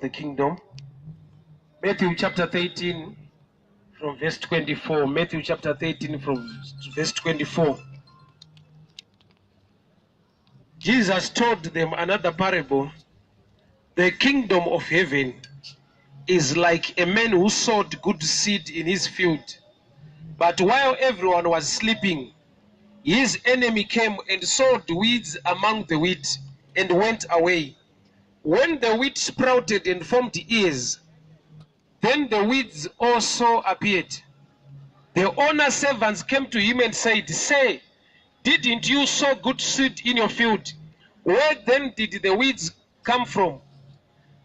The kingdom. Matthew chapter 13 from verse 24. Matthew chapter 13 from verse 24. Jesus told them another parable. The kingdom of heaven is like a man who sowed good seed in his field. But while everyone was sleeping, his enemy came and sowed weeds among the wheat and went away. When the wheat sprouted and formed ears, then the weeds also appeared. The owner's servants came to him and said, Say, didn't you sow good seed in your field? Where then did the weeds come from?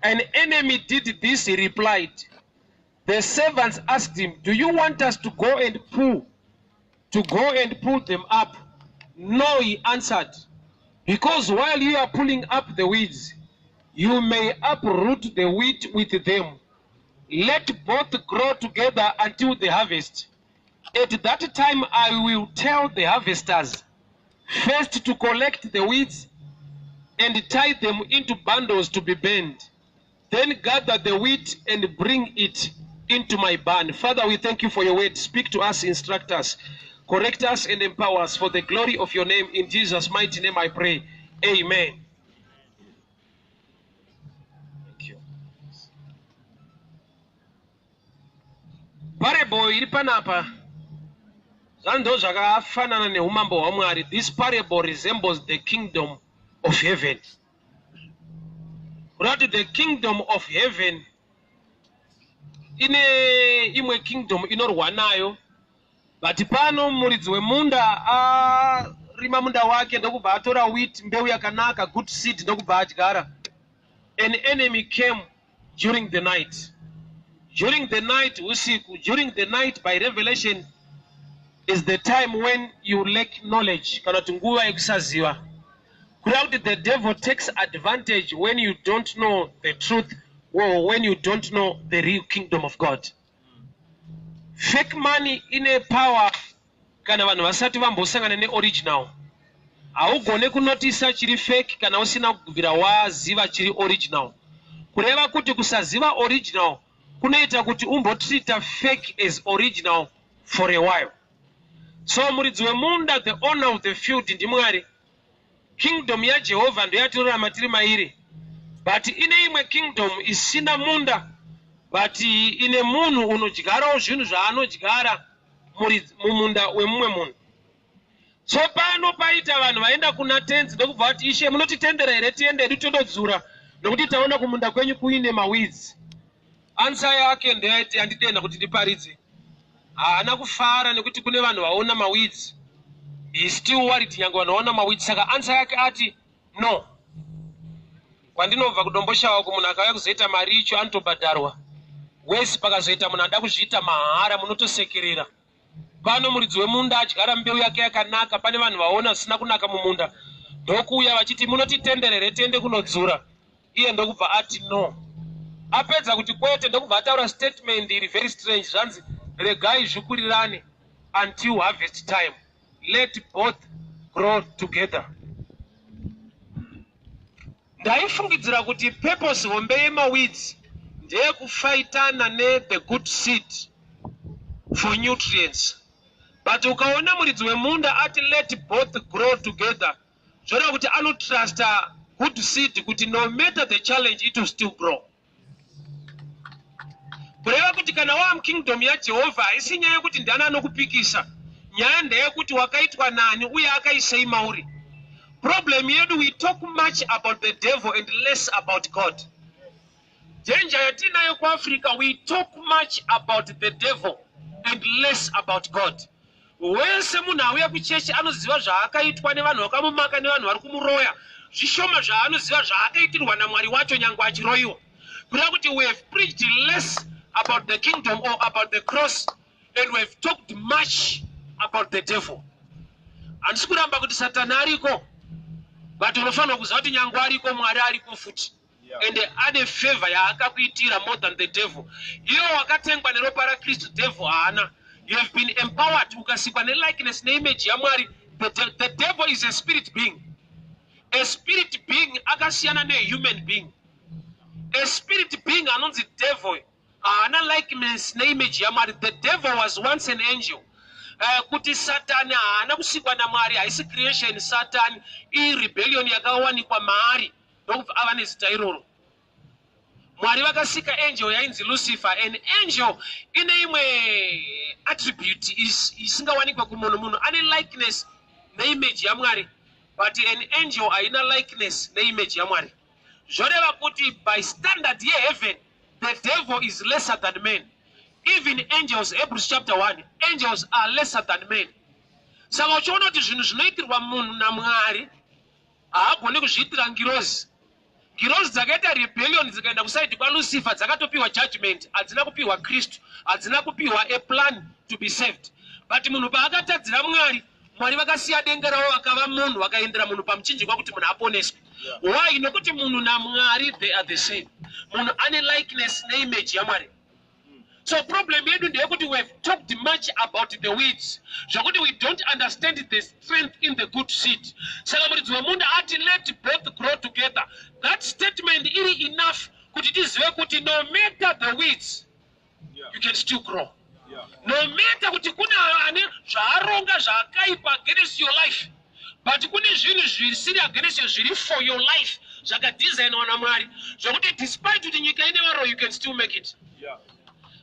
An enemy did this, he replied. The servants asked him, Do you want us to go and pull? To go and pull them up? No, he answered. Because while you are pulling up the weeds, you may uproot the wheat with them. Let both grow together until the harvest. At that time I will tell the harvesters first to collect the weeds and tie them into bundles to be burned. Then gather the wheat and bring it into my barn. Father, we thank you for your word. Speak to us, instruct us, correct us, and empower us for the glory of your name. In Jesus' mighty name I pray. Amen. Thank you. Parable iri panapa zvando zvakafanana neumambo hwaMwari. This parable resembles the kingdom of heaven. Kureva kuti the kingdom of heaven ine imwe kingdom inorwa nayo, but pano muridzi wemunda arima munda wake ndokubva atora wheat, mbeu yakanaka, good seed, ndokubva adyara. An enemy came during the night. During the night, usiku, during the night by revelation is the time when you lack knowledge, kana kuti nguva yekusaziva. Kureva kuti the devil takes advantage when you don't know the truth or when you don't know the real kingdom of God. Fake money ine power kana vanhu vasati vambosangana neoriginal. Haugone kunotisa chiri fake kana usina kubvira waziva chiri original. Kureva kuti kusaziva original kunoita kuti umbotreata fake as original for a while. So muridzi wemunda, the owner of the field, ndiMwari. Kingdom yaJehovha ndoyatinorarama tiri mairi, but ine imwe kingdom isina munda, but ine munhu unodyarawo zvinhu zvaanodyara mumunda wemumwe munhu. So pano paita vanhu vaenda kuna tenzi ndokubva vati, Ishe, munotitendera here tiende hedu tondodzura, nokuti taona kumunda kwenyu kuine maweeds? Answer yake ndeyaiti yandidenda kuti ndiparidze. Haana kufara nekuti kune vanhu vaona maweeds. He still worried nyange vanhu vaona maweeds. Saka answer yake ati, no. Kwandinobva kuDomboshawa, kumunhu akauya kuzoita mari icho anotobhadharwa wese. Pakazoita munhu anoda kuzviita mahara, munotosekerera. Pano muridzi wemunda adyara mbeu yake yakanaka. Pane vanhu vaona zvisina kunaka mumunda, ndokuuya vachiti, munotitenderere tiende kunodzura? Iye ndokubva ati no. Apedza kuti kwete, ndokubva ataura statement iri very strange. Zvanzi, regai zvikurirane until harvest time, let both grow together. Ndaifungidzira kuti purpose hombe yemaweeds ndeyekufaitana nethe good seed for nutrients, but ukaona muridzi wemunda ati let both grow together, zvoreva kuti anotrusta good seed kuti no matter the challenge, it will still grow. Kureva kuti kana wava mukingdom yaJehovha, haisi nyaya yekuti ndiani anokupikisa. Nyaya ndeyekuti wakaitwa nani uye akaisei mauri. Problem yedu, we talk much about the devil and less about God. Danger yatinayo kuAfrica, we talk much about the devil and less about God. Wese munhu auya kuchechi anoziva zvaakaitwa nevanhu vakamumaka nevanhu vari kumuroya. Zvishoma zvaanoziva zvaakaitirwa naMwari wacho nyange achiroyiwa. Kureva kuti we have preached less about the kingdom or about the cross and we have talked much about the devil. Handisi kuramba kuti Satani ariko, but unofanirwa kuziva kuti nyange ariko, Mwari ariko futi and ane favor yaakakuitira more than the devil. Iwe wakatengwa neropa raKristu, devil haana. You have been empowered, ukasikwa nelikeness neimage yaMwari. The devil is a spirit being. A spirit being akasiyana nehuman being. A spirit being being anonzi devil haana likeness neimage yaMwari. The devil was once an angel. Kuti Satani haana kusikwa naMwari, haisi creation. Satani irebellion yakawanikwa maari, ndokubva ava nezita iroro. Mwari vakasika angel yainzi Lucifer. An angel ine imwe attribute isingawanikwe kumunhu. Munhu ane likeness neimage yaMwari, but an angel haina likeness neimage yaMwari. Zvoreva kuti by standard yeheaven, the devil is lesser than men. Even angels, Hebrews chapter 1, angels are lesser than men. Saka uchiona kuti zvinhu zvinoitirwa munhu naMwari haagoni kuzviitira ngirozi. Ngirozi dzakaita rebellion, dzikaenda kuside kwaLucifer, dzakatopiwa judgment, hadzina kupiwa Kristu, hadzina kupiwa a plan to be saved. But munhu paakatadzira Mwari, Mwari vakasiya denga ravo, vakava munhu, vakaendera munhu pamuchinjikwa kuti munhu aponeswe. Why? Nokuti munhu naMwari, they are the same. Munhu ane likeness neimage yaMwari. So problem yedu ndeyekuti we have talked much about the weeds, zvokuti we don't understand the strength in the good seed. Saka muridzi wemunda ati, "Let both grow together." That statement iri enough kuti tizive kuti no matter the weeds, you can still grow. No matter kuti kune ane zvaaronga zvaakaipa against your life, but kune zvinhu zvisiri against you, zviri for your life, zvakadesignwa naMwari, zvokuti despite kuti nyika ine varoyi, you can still make it.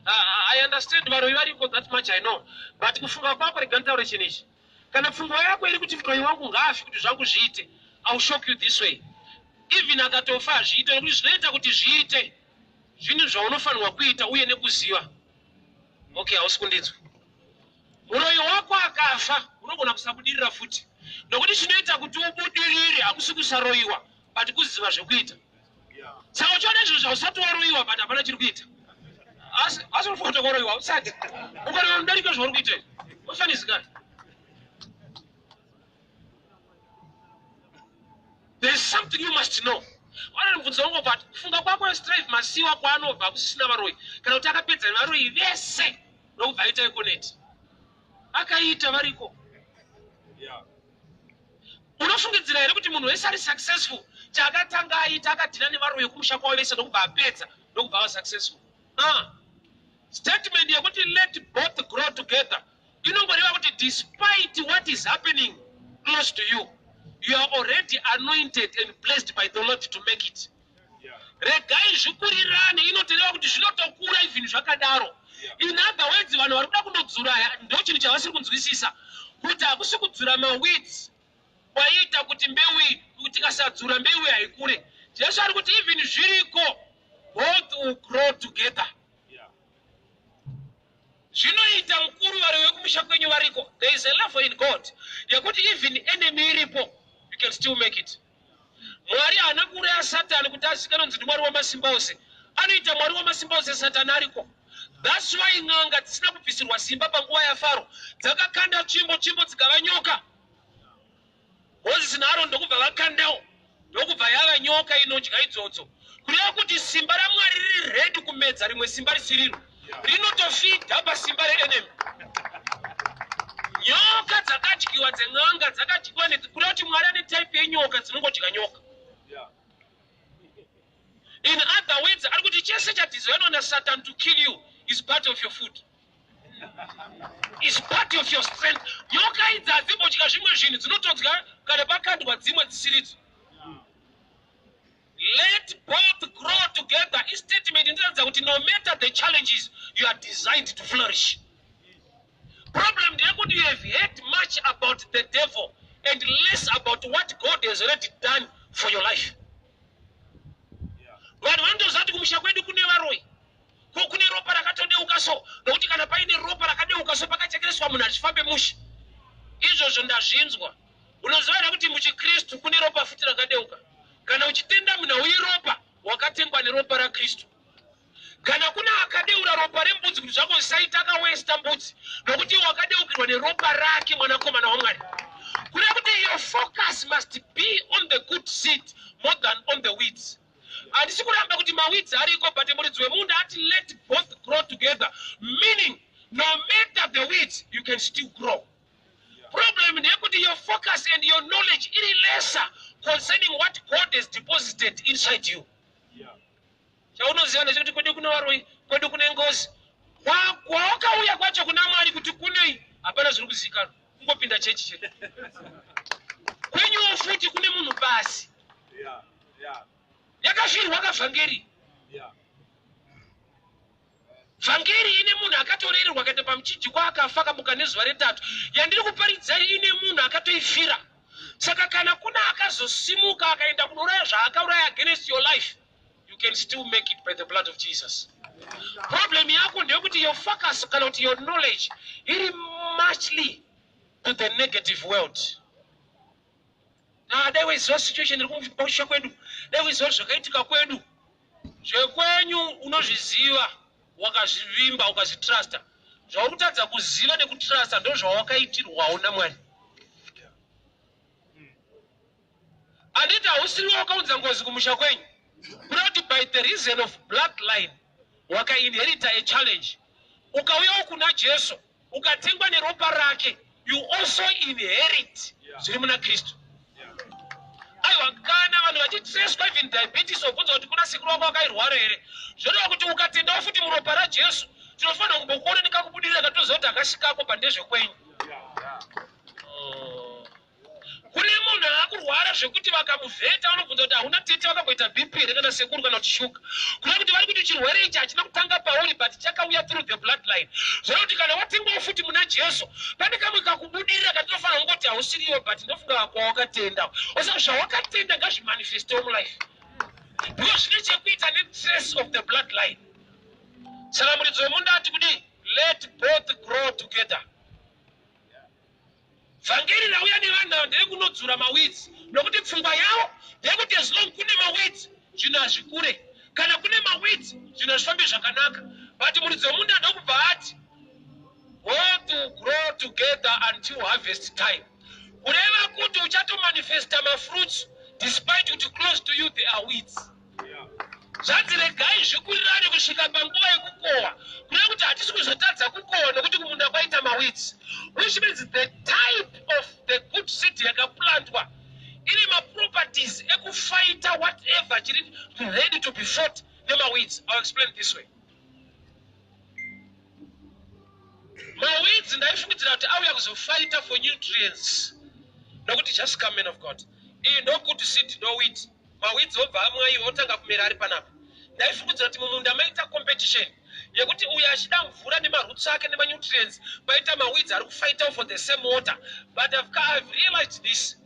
I understand varoyi variko, that much I know. But kufunga kwako, rega nditaure chinhu ichi: kana pfungwa yako iri kuti muroyi wangu ngaafi kuti zvangu zviite, I will shock you this way: even akatofa hazviite, nekuti zvinoita kuti zviite zvinhu zvaunofanirwa kuita uye nekuziva. Okay, hausi kundinzwa. Muroyi wako akafa, unogona kusabudirira futi, nokuti chinoita kuti ubudirire hakusi kusaroyiwa, but kuziva zvekuita. Saka uchiona izvo zvausati waroyiwa, but hapana chiri kuita, asi unofunga kuti wakaroyiwa. Usati ukaroyiwa mudarika zvauri kuita ufanizikani. There is something you must know. Wana mubvunzo wangu, but kufunga kwako, Strive Masiyiwa kwaanobva kusisina varoyi, kana kuti akapedza nevaroyi vese ndokubva aita Econet? Akaita, variko. Unofungidzira here kuti munhu wese ari successful, chaakatanga aita akadeala nevaroyi kumusha kwavo vese, ndokubva apedza, ndokubva ava successful? Ah. Statement yekuti "let both grow together" inongoreva kuti despite what is happening close to you, you are already anointed and blessed by the Lord to make it. Regai zvikurirane inotoreva kuti zvinotokura even zvakadaro. In other words, vanhu vari kuda kundodzura, ndo chinhu chavasiri kunzwisisa, kuti hakusi kudzura maweeds kwaiita kuti mbeu iyi, kuti tikasadzura mbeu iyi haikure. Jesu ari kuti even zviriko, both will grow together. Zvinoita mukuru, vari vekumusha kwenyu variko. There is a level in God yekuti even enemy iripo, you can still make it. Mwari haana kuuraya Satani kuti azikanwe kunzi ndiMwari wamasimba ose. Anoita Mwari wamasimba ose Satani ariko. That's why n'anga dzisina kubvisirwa simba panguva yaFaro dzakakanda tsvimbo, tsvimbo dzikava nyoka. Mozisi naAroni ndokubva vakandawo, ndokubva yava nyoka inodya idzodzo, kureva kuti simba raMwari riri ready kumedza rimwe simba risiriro, rinotofeeda pasimba reenemy. Nyoka dzakadyiwa dzen'anga dzakadyiwa, kureva kuti Mwari ane type yenyoka dzinongodya nyoka. In other words, ari kuti chese chadesignwa naSatan to kill you is part of your food, is part of your strength. Nyoka idzi hadzimbodya zvimwe zvinhu, dzinotodya kana pakandwa dzimwe dzisiridzo. "Let both grow together" istatement inoratidza kuti no matter the challenges, you are designed to flourish. Problem ndeyekuti you have heard much about the devil and less about what God has already done for your life. Vanhu vanotoziva kuti kumusha kwedu kune varoyi, ko kune ropa rakatodeuka, so nokuti kana paine ropa rakadeuka, so pakachekereswa munhu achifambe mushe. Izvozvo ndazvinzwa. Unoziva here kuti muchiKristu kune ropa futi rakadeuka? Kana uchitenda munhu uyi ropa wakatengwa neropa raKristu, kana kuna akadeura ropa rembudzi kuti zvako zvisaita, akawesta mbudzi, nokuti wakadeukirwa neropa rake Mwanakomana waMwari. Kureva kuti your focus must be on the good seed more than on the weeds. Handisi kuramba kuti maweeds ariko, but muridzi wemunda ati, "Let both grow together," meaning no matter the weeds, you can still grow. Problem ndeyekuti your focus and your knowledge iri lesser concerning what God has deposited inside you. Chaunoziva ndechekuti kwedu kune varoyi, kwedu kune ngozi. Kwawakauya kwacho kuna Mwari kuti kunei, hapana zviri kuzivikanwa. Kungopinda chechi chete. Kwenyuwo futi kune munhu pasi. Yakafirwa kavhangeri. Vhangeri ine munhu akatorererwa akaenda pamuchinjikwa akafa akamuka nezuva retatu. Yandiri kuparidzai ine munhu akatoifira. Saka kana kuna akazosimuka akaenda kunouraya zvaakauraya against your life, you can still make it by the blood of Jesus. Problem yako ndeyekuti your focus kana kuti your knowledge iri muchly to the negative world. Ah, dai waiziva situation iri kumusha kwedu, dai waiziva zvakaitika kwedu. Zvekwenyu unozviziva, wakazvivimba, ukazvitrusta. Zvauri kutadza kuziva nekutrusta ndozvawakaitirwawo naMwari. Handiti hausiriwe wakaunza ngozi kumusha kwenyu? Kureva kuti by the reason of bloodline wakainherita a challenge. Ukauyawo kuna Jesu ukatengwa neropa rake, you also inherit zviri muna Kristu. Aiwa, kana vanhu vachitreswa even diabetes, wobvunza kuti kuna sekuru wako wakairwara here, zvoreva kuti ukatendawo futi muropa raJesu, tinofanira kumbokuona nekakubudirira katoziva kuti hakasvikako pandezvekwenyu. Kune munhu aakurwara zvekuti vakamuvheta vanobvunza kuti hauna tete vakamboita BP here kana sekuru kana kuti shuga. Kureva kuti vari kuti chirwere ichi hachina kutanga pauri but chakauya through the bloodline. Zvoreva kuti kana watengwawo futi muna Jesu pane kamwe kakubudirira katinofanira kungoti hausiriwo but ndofunga kwawakatenda. Osaka zvawakatenda ngazvimanifestewo mulife because zvine chekuita netrace of the bloodline. Saka muridzi wemunda ati kudii? Let both grow together. Vhangeri rauya nevanhu ava nderekunodzura maweeds nokuti pfungwa yavo ndeyekuti as long kune maweeds zvinhu hazvikure, kana kune maweeds zvinhu hazvifambi zvakanaka. But muridzi wemunda ndokubva ati both will grow together until harvest time, kureva kuti uchatomanifesta mafruits despite kuti close to you there are weeds. Zvanzi regai zvikurirane kusvika panguva yekukohwa, kureva kuti hatisi kuzotadza kukohwa nokuti kumunda kwaita maweeds, which means the type of the good seed yakaplantwa ine maproperties ekufighta whatever chiri ready to be fought nemaweeds. I'll explain this way. Maweeds ndaifungidzira kuti auya kuzofighta for nutrients nokuti just come man of God, iyi ndo good seed ndo wheat. Maweeds obva amwaiwa otanga kumera ari panapa. Ndaifungidzira kuti mumunda maita competition yekuti uyo achida mvura nemaroots ake nemanutrients, paita maweeds ari kufightawo for the same water. But I've realized this,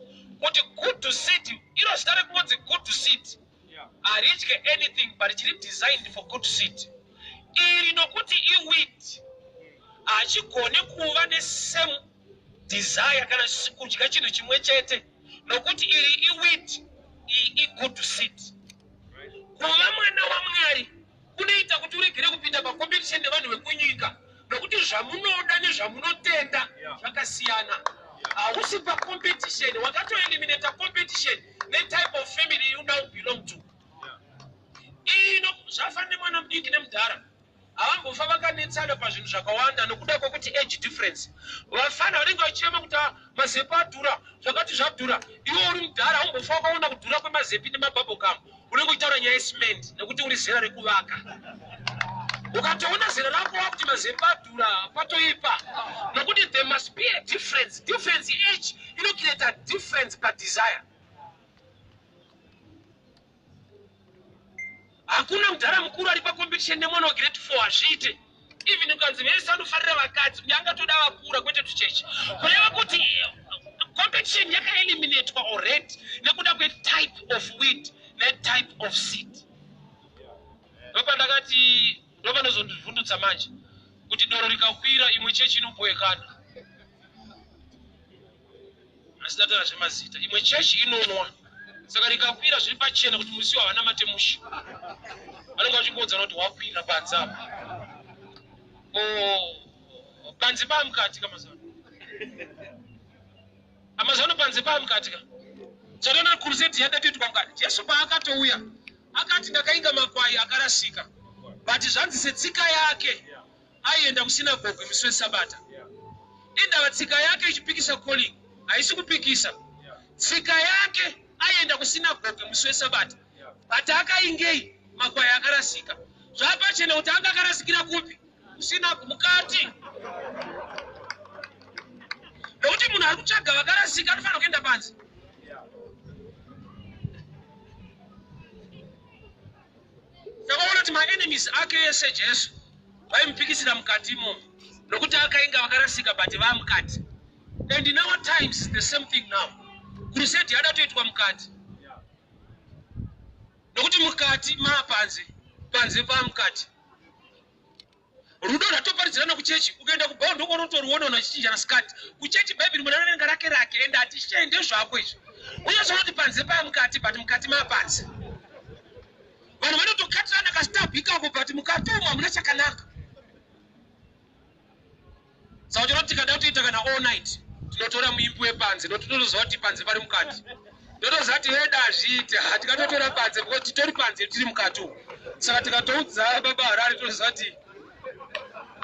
kuti good seed, iro zita rekungonzi good seed haridye anything but chiri designed for good seed. Iri nokuti iweed hachigone kuva nesame desire kana kudya chinhu chimwe chete nokuti iri iweed, iyi igood seed. Kuva mwana waMwari kunoita kuti uregere kupinda pacompetition nevanhu vekunyika nokuti zvamunoda nezvamunotenda zvakasiyana. Hausi pacompetition, wakatoeliminata competition netype of family you now belong to. Ino zvafanana nemwana mudiki nemudhara, havambofa vakanetsana pazvinhu zvakawanda nokuda kwekuti age difference. Vafana vanenge vachichema kuti mazepi adhura, zvakati zvadhura. Iwe uri mudhara haumbofa wakaona kudhura kwemazepi nemabubble gum, unenge uchitaura nyaya yecement nekuti uri zera rekuvaka. Ukatoona zera rako wakuti mazepi adhura, patoipa, nokuti there must be a difference. Difference age inocreata difference padesire. Hakuna mudhara mukuru ari pacompetition nemwana wagrade 4, hazviite. Even ukanzi vese vanofarira vakadzi, uye angatoda vakura kwete tuchechi. Kureva kuti competition yakaeliminatwa already nekuda kwetype of weed netype of seed. Ndopandakati ndopanozondivhundutsa manje kuti doro rikakwira imwe chechi inoboekana. Asi ndataura zvemazita, imwe chechi inonwa, saka rikakwira zviri pachena kuti musi havana matemushi, vanenge vachingodzana kuti wakwira panze apa, ko panze paamukati kamazano amazano panze paamukati ka chatoona crusade yadatoitwa mukati. Jesu paakatouya akati ndakainga makwai akarasika, but zvanzi setsika yake aienda kusinagoge musi wesabata. Indava tsika yake ichipikisa calling? Haisi kupikisa. Tsika yake aienda kusinagoge musi wesabata, but akaingei? Makwai akarasika. Zvapachena kuti anga akarasikira kupi? Kusina mukati. Nokuti munhu ari kutsvaga vakarasika anofanira kuenda panze. Takaona kuti maenemies ake ese Jesu vaimupikisira mukati imomo nokuti akainga vakarasika but vamukati. And in our times the same thing now. Crusade yada kutoitwa mukati. Nokuti mukati maapanze, panze paamukati. Rudo rwatoparidzirana kuchechi, ukaenda kubhawa ndokwaunotouona vanhu vachichinjana skirt. Kuchechi bhaibheri munhu anoverenga rake rake and hatishei ndezvako izvi. Unozoona kuti panze paamukati but mukati maapanze. Vanhu vanotokatirana kastab ikako but mukati umu hamuna chakanaka. Saka uchiona kuti tikada kutoita kana all night tinotora muimbi wepanze nokuti tinotoziva kuti panze pari mukati. Totoziva kuti hedu hazviite hatikatotora panze because titori panze tiri mukati umu. Saka tikatoudza baba Harare totoziva kuti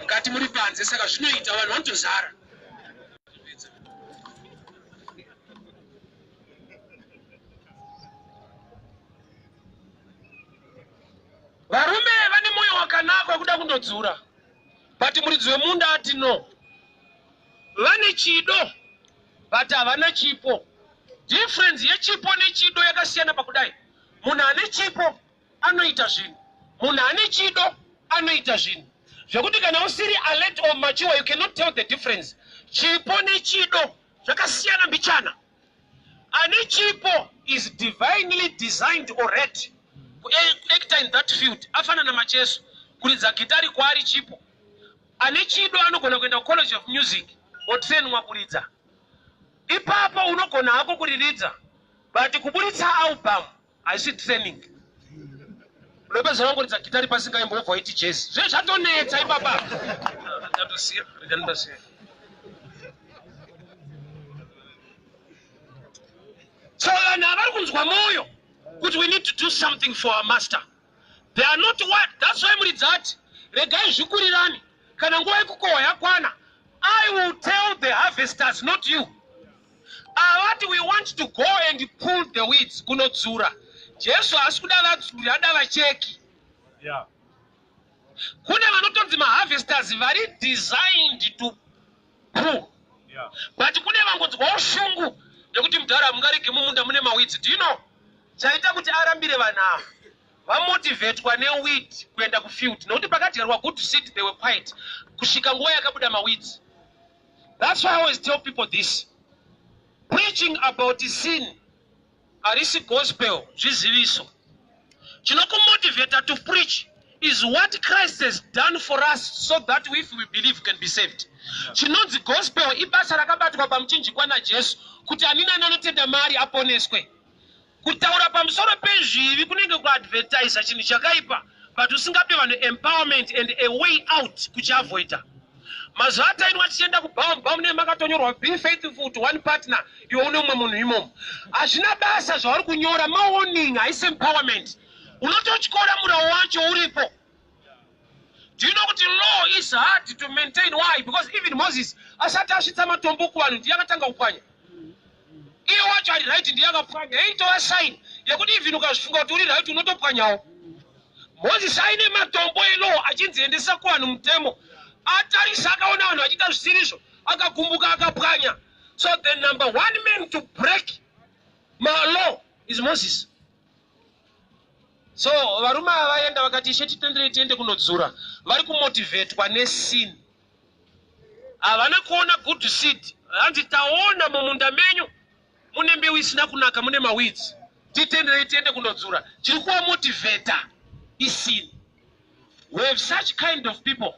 mukati muri panze saka zvinoita vanhu vanotozara. Varume vane moyo wakanaka wekuda kundodzura. But muridzi wemunda ati no. Vane chido but havana chipo. Difference yechipo nechido yakasiyana pakudai. Munhu ane chipo anoita zvinhu. Munhu ane chido anoita zvinhu. Zvekuti kana usiri alert or mature you cannot tell the difference. Chipo nechido zvakasiyana mbichana. Ane chipo is divinely designed already kuacta in that field. Afanana Macheso kuridza gitari kwaari chipo. Ane chido anogona kuenda kucollege of music otrainwa kuridza. Ipapo unogona hako kuriridza but kuburitsa album haisi training. Unopedza wangoridza gitari pasingaimbobva waiti jazz. Zve zvatonetsa ipapa. Ndatosiya, rega ndasiya. So vanhu avari kunzwa moyo kuti we need to do something for our master. They are not what? That's why muridzi ati regai zvikurirane kana nguva yekukohwa yakwana. I will tell the harvesters, not you. Avati we want to go and pull the weeds kunodzura. Jesu haasi kuda vadzuri, ada vacheki. Yeah. Kune vanotonzi maharvesters vari designed to pull. Yeah. But kune vangonzwawo shungu nekuti mudhara hamungarege mumunda mune maweeds. Do you know? Chaita kuti arambire vanhu ava vamotivetwa neweed kuenda kufield nekuti pakadyarwa good seed they were quiet kusvika nguva yakabuda maweeds. That's why I always tell people this. Preaching about sin harisi gospel, zviziviso. Chinokumotivata to preach is what Christ has done for us so that if we believe can be saved. Chinonzi gospel ibasa rakabatwa pamuchinjikwa naJesu kuti ani nani anotenda maari aponeswe. Kutaura pamusoro pezvivi kunenge kuadvertisa chinhu chakaipa but usingape vanhu empowerment and a way out kuchiavoida. Mazuva atainwa tichienda kubhawa mubhawa mune makatonyorwa be faithful to one partner iwe une mumwe munhu imomo. Hazvina basa zvauri kunyora, mawarning haisi empowerment. Unototyora murau wacho uripo. Do you know kuti law is hard to maintain? Why? Because even Moses asati asvitsa matombo kuvanhu ndiye akatanga kupwanya. Iye wacho ari right ndiye akapwanya. Yaitova sign yekuti even ukazvifunga kuti uri right unotopwanyawo. Moses aine matombo elaw achinzi endesa kuvanhu mutemo. Atarisa akaona vanhu vachiita zvisirizvo akagumbuka akapwanya. So the number one man to break malaw is Moses. So varume ava vaenda vakati ishe titenderei tiende kunodzura. Vari kumotivetwa nesin. Havana kuona good seed. Hanzi taona mumunda menyu mune mbeu isina kunaka mune maweeds. Titenderei tiende kunodzura. Chiri kuvamotivheta isin. We have such kind of people.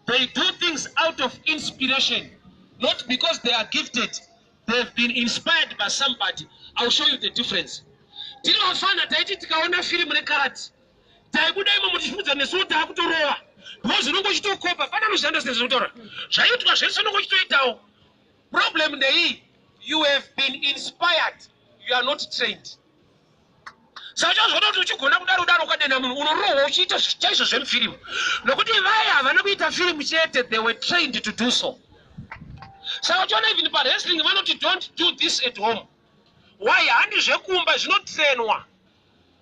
They do things out of inspiration, not because they are gifted. They have been inspired by somebody. I will show you the difference. Tiri vafana taiti tikaona firimu rekarati taibuda imomo tichifudza nesuwo taakutorova because unonge uchitokopa pana anozvianda sezvinotaura zvaiitwa zvese unonge uchitoitawo. Problem ndeiyi, you have been inspired, you are not trained. Saka chazoda kuti uchigona kudaro daro ukadenha munhu unorohwa uchiita chaizvo zvemufirimu nokuti vaya havana kuita firimu chete, they were trained to do so. Saka uchiona even pawrestling vanoti don't do this at home. Why? Handi zvekumba zvinotrenwa.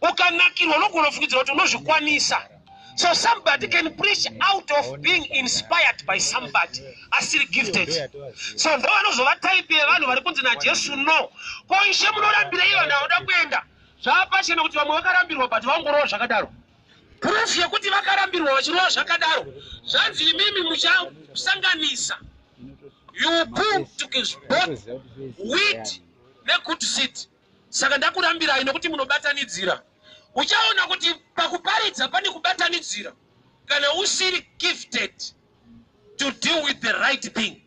Ukanakirwa unogona kufungidzira kuti unozvikwanisa. So somebody can preach out of being inspired by somebody asiri gifted. So ndo vanozova type yevanhu vari kunzi naJesu no. Ko ishe munorambirei vanhu vanoda kuenda? Zvapachena kuti vamwe vakarambirwa but vangorova zvakadaro. Proof yekuti vakarambirwa vachirova zvakadaro, zvanzi imimi muchasanganisa. You put to both wheat negood seed. Saka ndakurambirai nokuti munobatanidzira. Uchaona kuti pakuparidza pane kubatanidzira kana usiri gifted to deal with the right thing.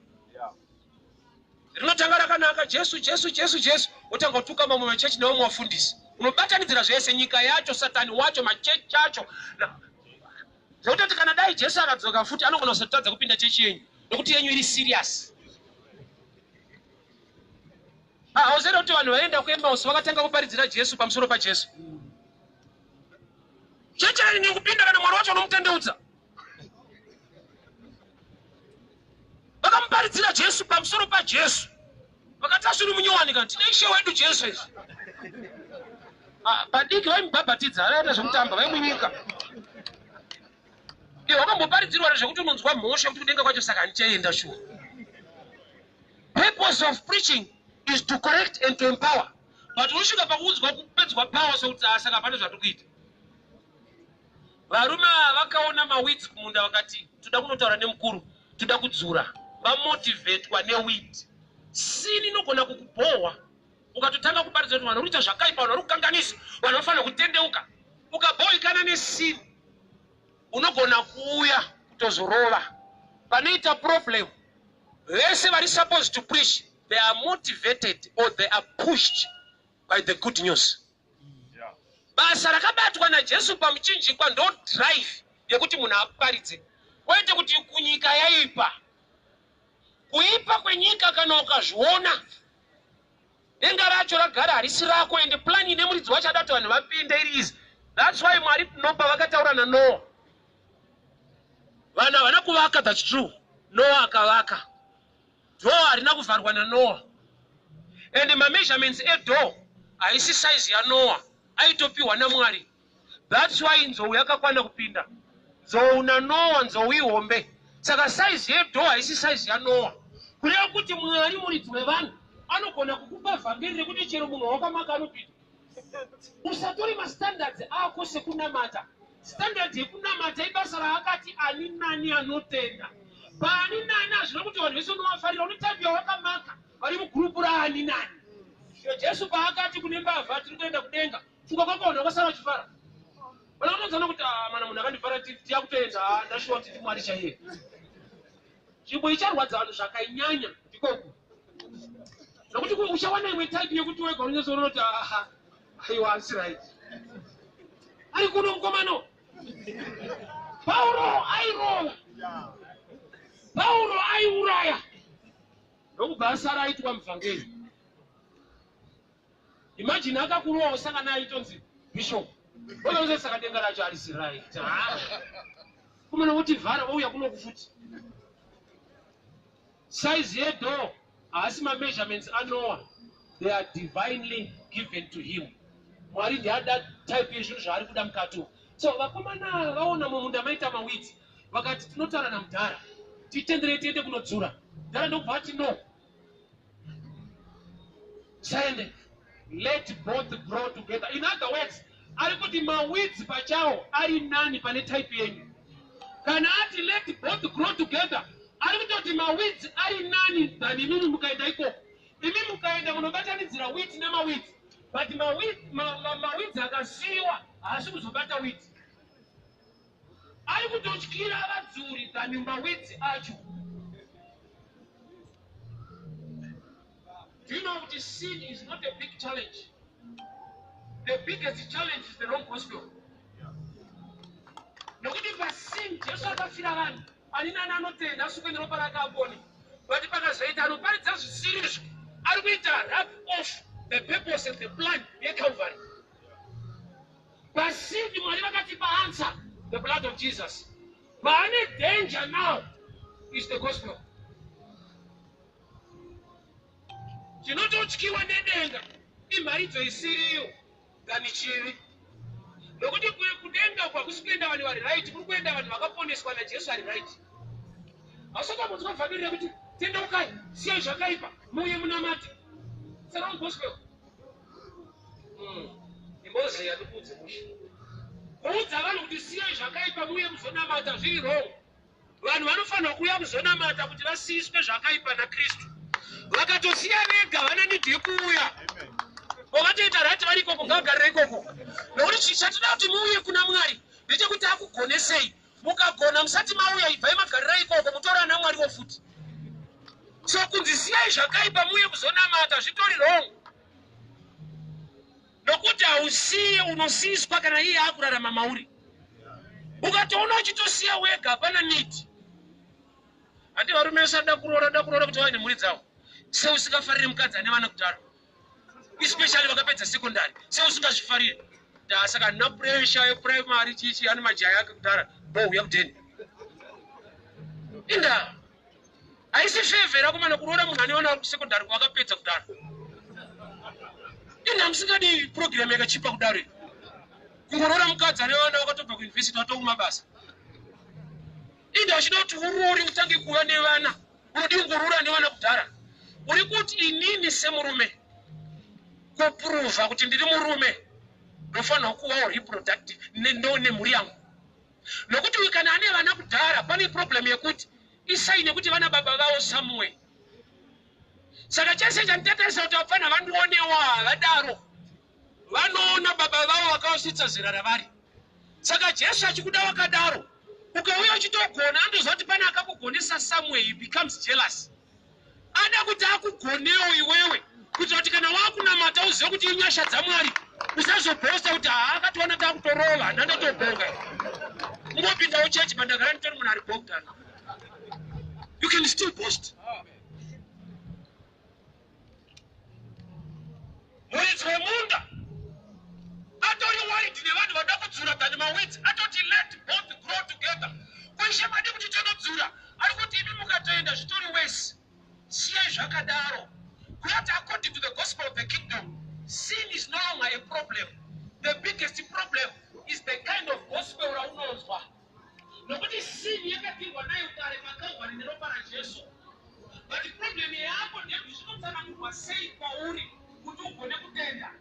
Rinotanga rakanaka, Jesu, Jesu, Jesu, Jesu, wotanga kutuka mamwe machechi nevamwe vafundisi. Unobatanidzira zvese, nyika yacho, Satani wacho, machechi acho. Zvekutoti kana dai Jesu akadzoka futi anogona kusatadza kupinda chechi yenyu nokuti yenyu iri serious. Ah, hauzivi kuti vanhu vaienda kuEmmaus vakatanga kuparidzira Jesu pamusoro paJesu. Chechi hainyanyi kupinda kana Mwari wacho unomutendeudza. Vakamuparidzira Jesu pamusoro paJesu. Vakati asiri munyowani kana tine Ishe wedu Jesu izvi. Ah, padiki vaimubhabhatidza, vaiita zvekutamba, vaimunyika. Iwe wakamboparidzirwa zvekuti unonzwa mhosva kuti kudenga kwacho saka handichaenda shuwa. Purpose of preaching is to correct and to empower. But unosvika pakuudzwa kupedzwa power sokuti ah, saka hapana zvatiri kuita. Varume ava vakaona maweeds kumunda vakati toda kunotaura nemukuru, toda kudzura. Vamotivetwa neweed. Sin inogona kukubhohwa ukatotanga kuparidza kuti vanhu vari kuita zvakaipa, vanhu vari kukanganisa, vanhu vanofanira kutendeuka. Ukabhohikana nesin unogona kuuya kutozorova. Panoita problem vese vari supposed to preach, they are motivated or they are pushed by the good news. Basa rakabatwa naJesu pamuchinjikwa ndo drive yekuti munhu aparidze, kwete kuti kunyika yaipa. Kuipa kwenyika kana ukazviona, denga racho ragara harisi rako, ende plan ine muridzi wacho ada kuti vanhu vapinde iri easy. That's why Mwari nopa vakataura naNoah. Vanhu havana kuvaka, that's true. Noah akavaka. Door harina kuvharwa naNoah. And mameasurements edoor haisi size yaNoah, aitopiwa naMwari. That's why nzou yakakwana kupinda. Nzou naNoah, nzou ihombe. Saka size yedoor haisi size yaNoah. Kureva kuti Mwari muridzi wevanhu anogona kukupa vhangeri rekuti chero munhu wawakamaka anopinda. Usatore mastandards ako sekunamata. Standard yekunamata ibasa raakati ani nani anotenda. Paani nani hazvina kuti vanhu vese unovafarira, une type yawakamaka vari mugurupu raani nani. Jesu paakati kune mbavha tiri kuenda kudenga, funga kwako vanhu vakasara vachifara. Vana vanodzana kuti ah, mana munhu akandifara tiyakutoenda, ah, ndashuwa kuti ndiMwari chaiye. Nzvimbo icharwadza vanhu zvakanyanya ndikoku. Nokuti uchawana imwe type yekuti wega unonyatsoona kuti aha, aiwa asi right. Ari kuno mukomano. Pauro airova. Pauro aiuraya. Ndokubva asara aitwa muvhangeri. Imagine akakurowa usangana aitonzi bishop. Ozoze saka denga racho harisi right. Kumana woti vhara wouya kuno kufuti. Size yedoor haasi mameasurements aNoah. They are divinely given to him. Mwari ndiye ada type yezvinhu zvaari kuda mukati umu. So vakomana vaona mumunda maita maweeds vakati tinotaura namudhara titenderei tiende kunodzura. Mudhara ndokubva ati no. Saende. Let both grow together. In other words, ari kuti maweeds pachawo ari nani pane type yenyu. Kana ati let both grow together, ari kutoti maweeds ari nani than imimi mukaenda ikoko. Imi mukaenda munobatanidzira wheat nemaweeds, but maweeds ma, ma, akasiyiwa haasi kuzobata wheat. Ari kutotyira vadzuri than maweeds acho. Do you know kuti sin is not a big challenge? The biggest challenge is the wrong gospel. Nokuti pasin Jesu akafira vanhu, ani nani anotenda asukwe neropa rake apone. But pakazoita anoparidza zvisirizvo, ari kuita rub off the purpose and the plan yeCalvary. Pasin Mwari vakatipa answer, the blood of Jesus. Pane danger now is the gospel. Chinototyiwa nedenga imharidzo isiriyo than chivi. Nokuti kudenga uku hakusi kuenda vanhu vari right, kuri kuenda vanhu vakaponeswa naJesu ari right. Hausati wambonzwa vhangeri rekuti tendeukai, siyai zvakaipa, muuye munamate. It's a wrong gospel. Imbozeya ndikuudze mushe. Kuudza vanhu kuti siyai zvakaipa muuye muzonamata zviri wrong. Vanhu vanofanirwa kuuya kuzonamata kuti vasiyiswe zvakaipa naKristu. Vakatosiya vega vana need yekuuya. Vatoita right vari ikoko, ngavagarire ikoko. Nokuti chatinoda kuti muuye kuna Mwari ndechekuti akugonesei. Mukagona musati mauya, ibvai magarira ikoko, mutore ana Mwariwo futi. So kunzi siyai zvakaipa muuye kuzonamata zvitori wrong. Nokuti hausiye, unosiyiswa kana iye akurarama mauri. Ukatoona uchitosiya wega hapana need. Handi varume vese vanoda kuroora, da kuroora kuti vave nemhuri dzavo. Sei usingafariri mukadzi ane vana kudhara? Especially vakapedza secondary. Sei usingazvifariri? Da saka handina pressure yeprimary chichi ane majaya ake kudhara. Bo uya kudheni. Inda. Haisi favor akomana kuroora munhu ane vana vari kusecondary kwakapedza kudaro. Inda musingadi program yakachipa kudaro. Kungoroora mukadzi ane vana vakatobva kuuniversity vatova mabasa. Inda uchida kuti uroore utange kuva nevana. Unodi kungoroora nevana kudhara. Uri kuti inini semurume kuprova kuti ndiri murume ndofanirwa kuvawo reproductive nemhuri yangu. Nokuti uyu kana ane vana kudhara pane problem yekuti isai nekuti vana baba vavo somewhere. Saka chese chanditatarisa kuti vapfana vandionewo havadaro. Vanoona baba vavo vakavasvitsa zera ravari. Saka Jesu achikuda wakadaro, ukauya uchitogona andoziva kuti pane akakugonesa somewhere, he becomes jealous. Ada kuti akugonewo iwewe kuitira kuti kana wakunamata uzive kuti inyasha dzaMwari. Usazobhosta kuti haa akationa takutorova ndandatobonga. Ungopindawo chechi pandagara nditori munhu ari bogdan. You can still boast. Muridzi wemunda atori worried nevanhu vada kudzura than maweeds, atoti let both grow together. Kuishe madi kuti tonodzura, ari kuti imi mukatoenda zvitori worse. Siyai zvakadaro. Kuyati according to the gospel of the kingdom, sin is no longer a problem. The biggest problem is the kind of gospel raunonzwa. Nokuti sin yakadirwa nayo kare paCalvary neropa raJesu. But problem yako ndeyekuti zvinotsanangurwa sei kwauri kuti ugone kutenda.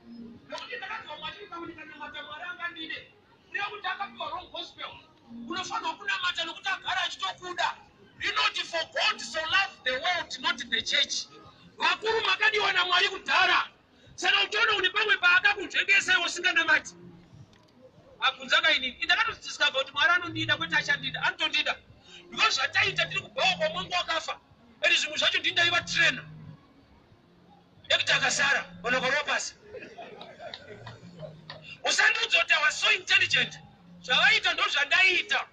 Nokuti ndakati vamwe vachiti pamwe ndikanamata Mwari angandide. Kureva kuti akapiwa wrong gospel. Unofanirwa kunamata nokuti agara achitokuda. Rinoti for God so loved the world not the church. Vakuru makadiwa naMwari kudhara. Saka uchiona une pamwe paakakunzvengesa iwe usinganamati. Abvunza kainini. Indakatodiscover kuti Mwari anondida kwete achandida. Anotondida. Because zvataita tiri kubhawa kwamwangu wakafa. Ende zvimwe zvacho ndini ndaiva trainer. Ekuti akasara vanhu vakarova pasi. Usandiudza kuti I was so intelligent. Zvavaita ndozvandaiita.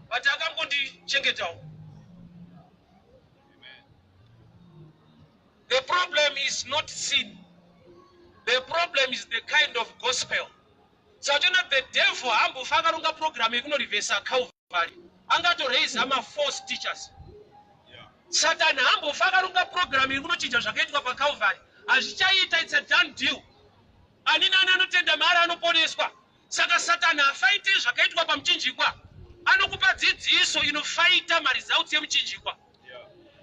But akangondichengetawo. The problem is not sin. The problem is the kind of gospel. Saka the devil haambofa akaronga program yekunorivhesa Calvary. Angatoraise ma-false teachers. Satan haambofa akaronga program yekunochinja zvakaitwa paCalvary. Hazvichaita, it's a done deal. Ani nani anotenda maari anoponeswa. Saka Satan hafaite zvakaitwa pamuchinjikwa. Anokupa dzidziso inofaita maresults emuchinjikwa.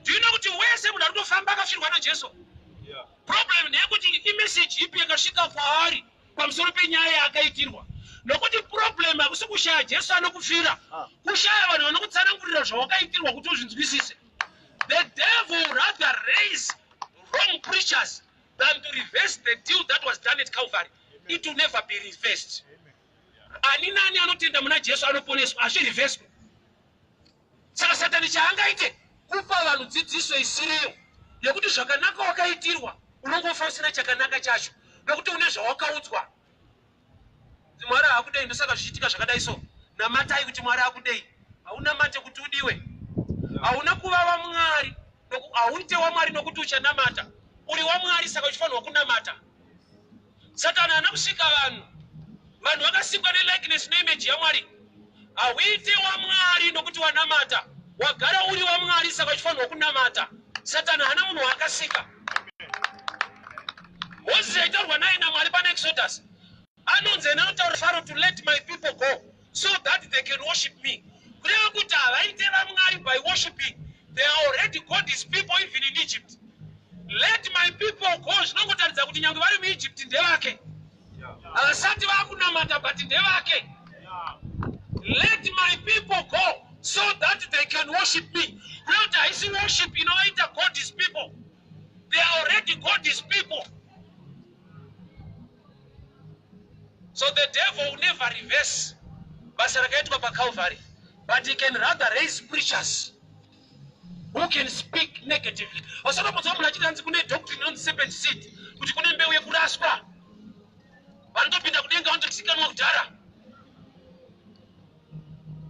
Do you know kuti wese munhu ari kutofamba akafirwa naJesu? Problem ndeyekuti imessage ipi yakasvika kwaari pamusoro penyaya yaakaitirwa. Nokuti problem hakusi kushaya Jesu anokufira, kushaya vanhu vanokutsanangurira zvawakaitirwa kuti uzvinzwisise. The devil rather raise wrong preachers than to reverse the deal that was done at Calvary. It will never be reversed. Ani nani anotenda muna Jesu anoponeswa, hazvirivheswe. Saka Satani chaangaite kupa vanhu dzidziso isiriyo yekuti zvakanaka wakaitirwa, unongofa usina chakanaka chacho nokuti une zvawakaudzwa. Mwari haakudei, ndosaka zvichiitika zvakadai so. Namatai kuti Mwari akudei. Haunamate kuti udiwe. Hauna kuva waMwari, hauite waMwari nokuti uchanamata. Uri waMwari saka uchifanirwa kunamata. Satani haana kusvika vanhu. Vanhu vakasikwa nelikeness neimage yaMwari. Hauite waMwari nokuti wanamata. Wagara uri waMwari saka uchifanirwa kunamata. Satani haana munhu waakasika. Mozisi aitaurwa naye naMwari pana Exodus. Anonzi ena anotaura Pharaoh to let my people go so that they can worship me. Kureva kuti havaite vaMwari by worshiping. They are already God's people even in Egypt. Let my people go zvinongotaridza kuti nyange vari muEgypt ndevake. Havasati vakunamata but ndevake. Let my people go so that they can worship me. Kureva kuti haisi worship inovaita God's people. They are already God's people. So the devil will never reverse basa rakaitwa paCalvary, but he can rather raise preachers who can speak negatively. Usanombonzwa munhu achiti hanzi kune doctrine inonzi serpent seed, kuti kune mbeu yekuraswa. Vanotopinda kudenga vanotozikanwa kudhara.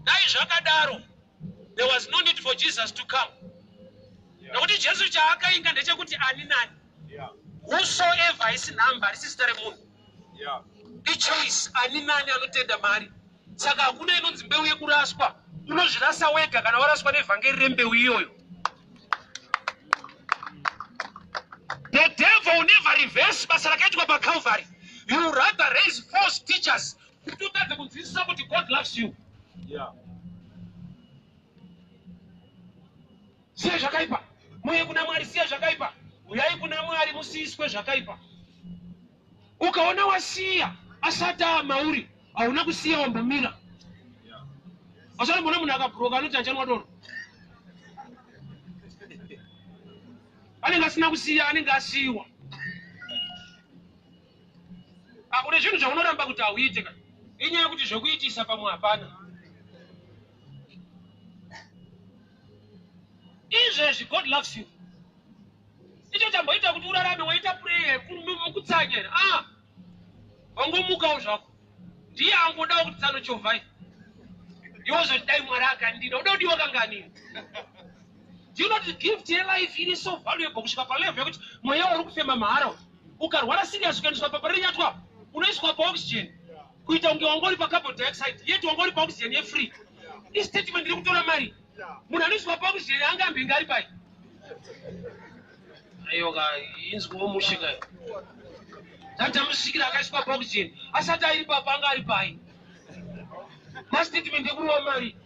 Dai zvakadaro, there was no need for Jesus to come. Nokuti Jesu chaakainga ndechekuti ani nani. Whosoever haisi nhamba, harisi zita remunhu. Ichoice ani nani anotenda mari. Saka hakuna inonzi mbeu yekuraswa. Unozvirasa wega kana waraswa nevhangeri rembeu iyoyo. The devil will never reverse basa rakaitwa paCalvary. You rather raise false teachers kuti utadze kunzwisisa kuti God loves you. Siya zvakaipa, muuye kuna Mwari. Siya zvakaipa, uyai kuna Mwari, musiyiswe zvakaipa. Ukaona wasiya asati amauri, hauna kusiya, wambomira. Asati munhu akabhuroka anoti anchanwa doro, anenge asina kusiya, anenge asiyiwa. Kune zvinhu zvaunoramba kuti hauite ka, inyaya yekuti zvekuitisa pamwe hapana. Izvezvi God loves you. Icho chamboita kuti urarame, waita prayer mukutsanya, ah, wangomukawo zvako, ndiye angodawo kuti tsanochovhai iwo zoti dai Mwari akandida. Uda kudiwa kanganini? Do you know the gift yelife iri so valuable kusvika palevel yekuti mweya uri kufema mahara? Ukarwara serious ukaendeswa paParirenyatwa, unoiswa paoxygen kuita kunge wanga uri pacarbon dioxide, yet wanga uri paoxygen yefree. Istatement iri kutora mari. Munhu anoiswa paoxygen anga ambinge ari pai? Aiwa, inzwiwo mushe kai. Tatamusvikira akaiswa paoxygen, asati airi papa anga ari pai? Mastatement ekurova mari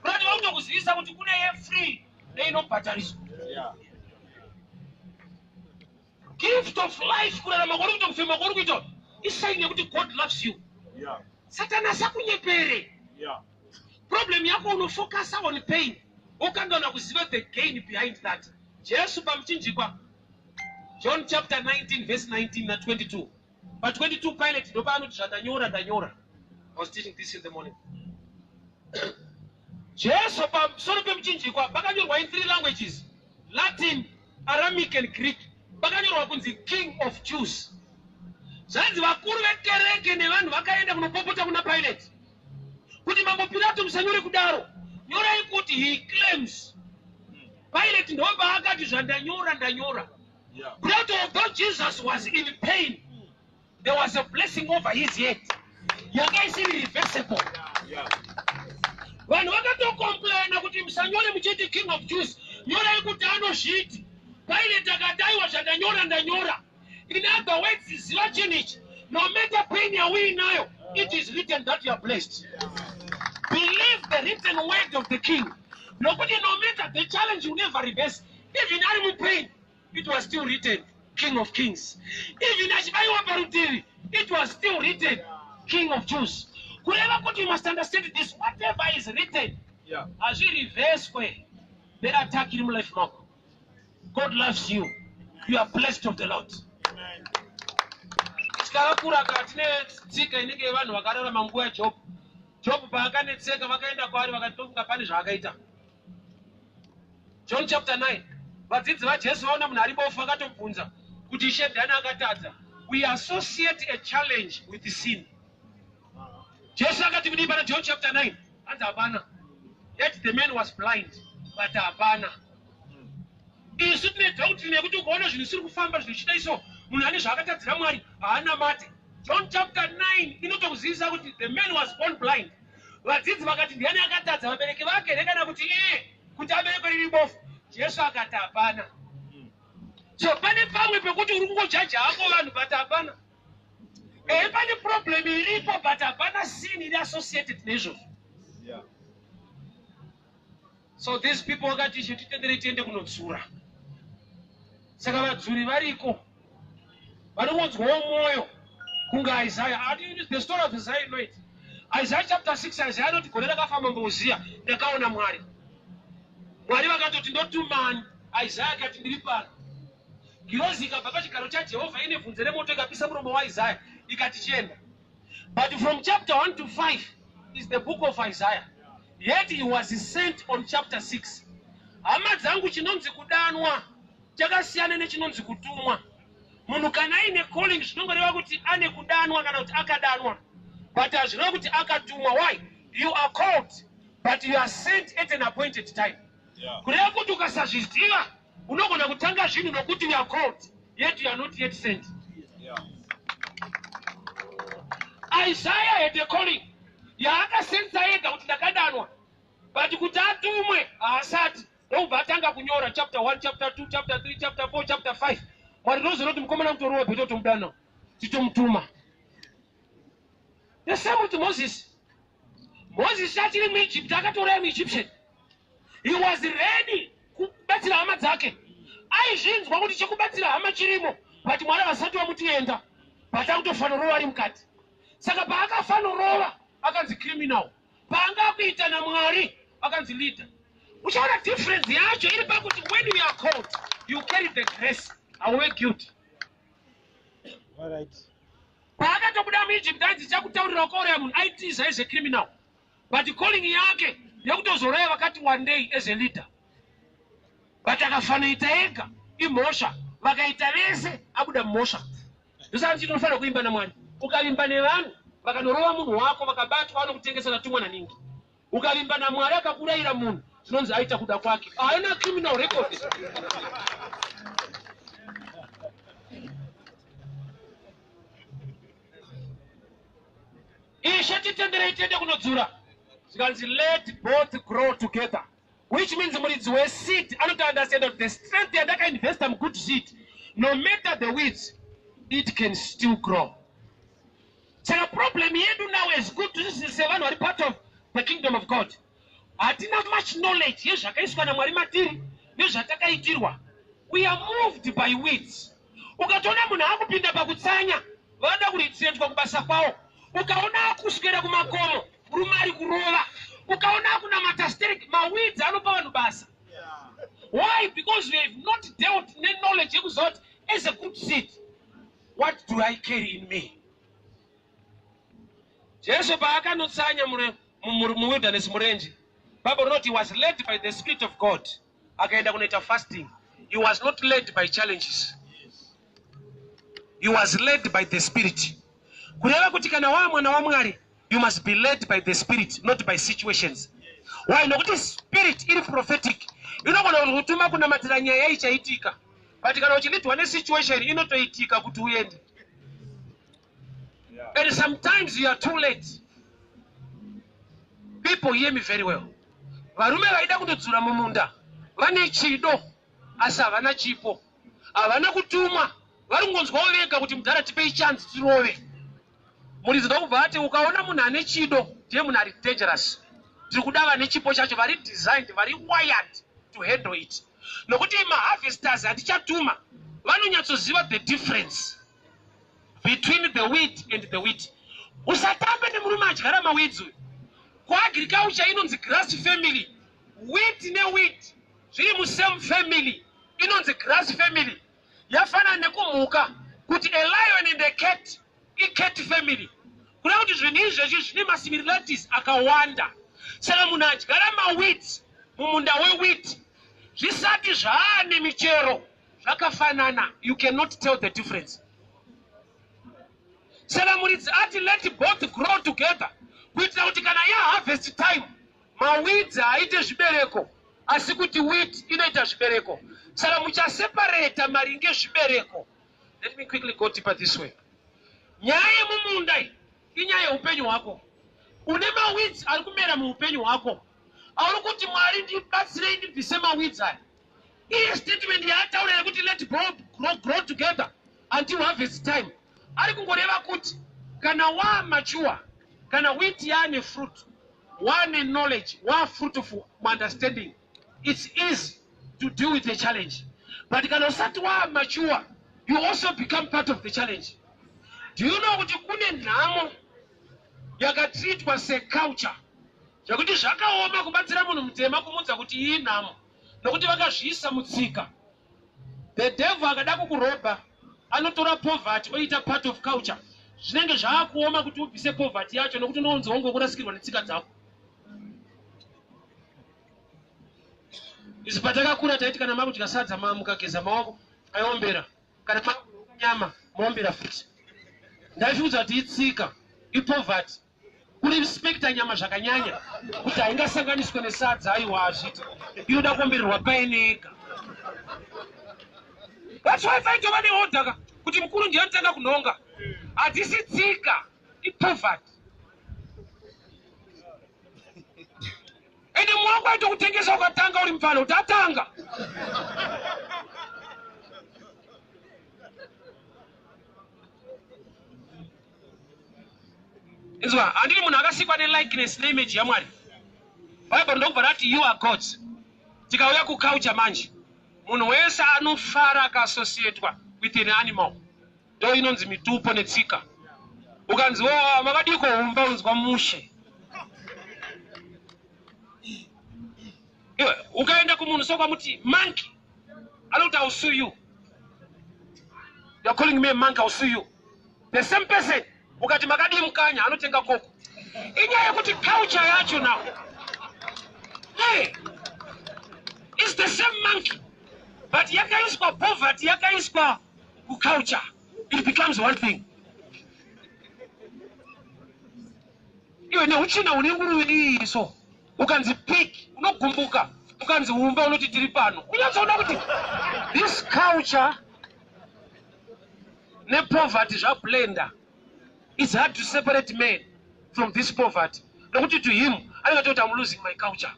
kurati vakutokuzivisa kuti kune yefree neinobhadhariswa. Gift of life, kurarama kwauri kuita, kufema kwauri kuita, isign yekuti God loves you. Satani asakunyepere. Problem yako unofocusa on pain, wokangana kuziva the gain behind that. Jesu pamuchinjikwa, John chapter 19 verse 19 na22, pa22 Pilate ndopaanoti zvandanyora ndanyora. I was teaching this in the morning. Jesu pamusoro pemuchinjikwa pakanyorwa in three languages, Latin, Aramic and Greek. Pakanyorwa kunzi King of Jews. Zvanzi vakuru vekereke nevanhu vakaenda kunopopota kuna Pilate kuti, "Mambo Pilato, musanyore kudaro, nyorai kuti he claims." Pilate ndopaakati zvandanyora ndanyora. But although Jesus was in pain, there was a blessing over his head yanga isiri reversible. Vanhu vakatocomplaina kuti musanyore muchiti King of Jews, nyorai kuti anozviti. Pilate akati, "Aiwa, zvandanyora ndanyora." In other words, ziva chinhu ichi: no matter pain yauinayo, it is written that you are blessed. Believe the written word of the king, nokuti no matter the challenge, you never reverse. Even ari mupain, it was still written King of Kings. Even achibayiwa parutivi, it was still written King of Jews. Kureva kuti you must understand this: whatever is written hazvirivheswe neattack iri mulife mako. God loves you. You are blessed of the Lord. Tikakura ka tine tsika inenge yevanhu vakararama nguva yaJob. Job paakanetseka, vakaenda kwaari vakati tofunga pane zvaakaita. John chapter 9, vadzidzi vaJesu vaona munhu ari bofu, vakatobvunza kuti, "Ishe, ndiani akatadza?" We associate a challenge with sin. Jesu akati kudii pana John chapter 9? Hanzi hapana. Yet the man was blind, but hapana. Isu tine doctrine yekuti ukaona zvinhu zvisiri kufamba, zvinhu zvichida iso, munhu ane zvaakatadzira Mwari, haana mate. John chapter 9 inotokuzivisa kuti the man was born blind. Vadzidzi vakati, "Ndiani akatadza, vabereki vake here kana kuti iye, kuti aberekwe riri bofu?" Jesu akati hapana. So pane pamwe pekuti uri kungojaja hako vanhu, but hapana. Ehe, pane problem iripo, but hapana sin iri associated neizvozvo. So these people vakati, "Ishe, titenderei tiende kunodzura." Saka vadzuri variko vanongonzwawo mwoyo kunge Isaiah. The story of Isaiah, you know it. Isaiah chapter 6, Isaiah anoti, "Gore rakafa mambo Uziya, ndakaona Mwari. Mwari vakatoti, 'Ndotumani?' Isaiah akati, 'Ndiri pano.' Ngirozi ikabva pachigaro chaJehovha ine bvunze remoto, ikapisa muromo waIsaiah, ikati, 'Chienda.'" But from chapter 1 to 5 is the book of Isaiah, yet he was sent on chapter 6. Hama dzangu, chinonzi kudanwa chakasiyana nechinonzi kutumwa. Munhu kana aine calling, zvinongoreva kuti ane kudanwa kana kuti akadanwa, but hazvireva kuti akatumwa. Why? You are called, but you are sent at an appointed time. Kureva kuti ukasazviziva, unogona kutanga zvinhu nokuti you are called, yet you are not yet sent. Isaiah had a calling yaakasenza ega kuti ndakadanwa, but kuti atumwe haasati. Ndokubva atanga kunyora chapter 1, chapter 2, chapter 3, chapter 4, chapter 5. Mwari rinoziva kuti mukomana mutori webhete, tomudana, titomutuma. The same with Moses. Moses achiri muEgypt akatoraya muEgyptian. He was ready kubatsira hama dzake. Aizvinzwa kuti chekubatsira hama chirimo, but Mwari havasati vamuti enda, but akutofanorova ari mukati. Saka paakafanorova, akanzi criminal. Paanga akuita naMwari, akanzi leader. Uchaona difference yacho iri pakuti when you are called, you carry the grace, hauve guilty. Paakatobuda muEgypt, ainzi chakutaurira wakauraya munhu, aitiza as a criminal, but calling yake yekutozoraya vakati one day as a leader, but akafanoita ega imhosva, vakaita vese abuda mumhosva. Ndosaka ndichiti unofanira kuimba naMwari. Ukavimba nevanhu, vakanorova munhu wako, vakabatwa, vanokutengesa natumwa naningi. Ukavimba naMwari, akakurayira munhu, zvinonzi aita kuda kwake, haina criminal record. "Ishe, titenderei tiende kunodzura." Zvikanzi, "Let both grow together," which means muridzi weseed anotounderstand kuti the strength yandakainvesta mugood seed, no matter the weeds, it can still grow. Saka problem yedu now as good sevanhu vari part of the kingdom of God, hatina much knowledge yezvakaiswa naMwari matiri nezvatakaitirwa. We are moved by weeds. Ukatoona munhu akupinda pakutsanya, vanoda kuretrenchwa kubasa kwavo. Ukaona akuswera kumakomo, murume ari kurova. Ukaona akunamata sterek, maweeds anopa vanhu basa. Why? Because we have not dealt neknowledge yekuziva kuti as a good seed, what do I carry in me? Jesu paakanotsanya muwilderness, murenje, Bible rinoti he was led by the Spirit of God, akaenda kunoita fasting. He was not led by challenges, he was led by the Spirit. Kureva kuti kana wava mwana waMwari, you must be led by the Spirit, not by situations. Why? Nokuti Spirit iri prophetic, inogona kutuma kunamatira nyaya ichaitika, but kana uchileadwa nesituation, inotoitika kuti uende. And sometimes you are too late. People, hear me very well. Varume vaida kundodzura mumunda vane chido, asi havana chipo, havana kutumwa. Vari kungonzwawo vega kuti, "Mudhara, tipei chance tirove." Muridzi ndokubva ati, "Ukaona munhu ane chido, ndiye munhu ari dangerous. Tiri kuda vane chipo chacho, vari designed, vari wired to handle it, nokuti maharvesters hatichatuma vanonyatsoziva the difference between the weed and the wheat. Usatambe nemurume adyara maweeds uyu." Kuagriculture inonzi grass family. Wheat neweed zviri musame family, inonzi grass family. Yafanana nekumhuka kuti a lion and a cat icat family. Kuda kuti zvinhu izvezvi zvine masimilarities akawanda. Saka munhu adyara maweeds mumunda wewheat, zvisati zvaane michero, zvakafanana, you cannot tell the difference. Saka muridzi ati, "Let both grow together," kuitira kuti kana yaharvest time, maweeds haaite zvibereko, asi kuti wheat inoita zvibereko. Saka muchaseparata maringe zvibereko. Let me quickly go deeper this way. Nyaya yemumunda iyi inyaya yeupenyu hwako. Une maweeds ari kumera muupenyu hwako auri kuti, "Mwari, ndibatsirei ndibvise maweeds aya." Iye statement yaataura yekuti let grow, grow, grow together until harvest time, ari kungoreva kuti Kana wamature, kana wheat yaane fruit, wane knowledge, wa fruitful muunderstanding, it's easy to deal with the challenge. But kana usati wamature, you also become part of the challenge. Do you know kuti kune nhamo yakatreatwa seculture, zvekuti zvakaoma kubatsira munhu mutema kumuudza kuti iyi nhamo, nokuti vakazviisa mutsika? The devil akada kukurobha, anotora poverty oita part of culture. Zvinenge zvaakuoma kuti ubvise poverty yacho, nokuti unounzwa wongokurasikirwa netsika dzako. Isu patakakura taiti kana makudya sadza, mukageza maoko, aiombera. Kana nyama, maombera futi. Ndaifunza kuti itsika, ipoverty, kurespecta nyama zvakanyanya, kuti haingasanganiswe nesadza. Aiwa, hazviti, inoda kuombererwa paine ega. That's why paitova neorder ka, kuti mukuru ndiye anotanga kunhonga. Hatisi tsika, ipoverty. Ende mwako aitokutengesa ukatanga uri mufana, kuti atanga. Inzwa, handiri munhu akasikwa nelikeness neimage yaMwari? Bhaibheri ndokubva rati, "You are gods." Tikauya kuculture manje, munhu wese anofara akaassociatwa with an animal. Ndo inonzi mitupo netsika. Ukanzi, "Wo makadiko humba?" Unzwa mushe. Iwe ukaenda kumunhu sokwamuti monkey, anokuti, "I'll sue you. You are calling me a monkey, I'll sue you." The same person, ukati, "Makadii mukanya?" anotenga koko. Inyaya yekuti culture yacho now, hey, is the same monkey, but yakaiswa poverty, yakaiswa kuculture, it becomes one thing. Iwe neuchina une nguruve iyi, so ukanzi pig unogumbuka, ukanzi umba unoti tiri pano. Unyatsoona kuti this culture nepoverty zvablenda. It's hard to separate man from this poverty, nokuti to him anenge atoti, "I'm losing my culture."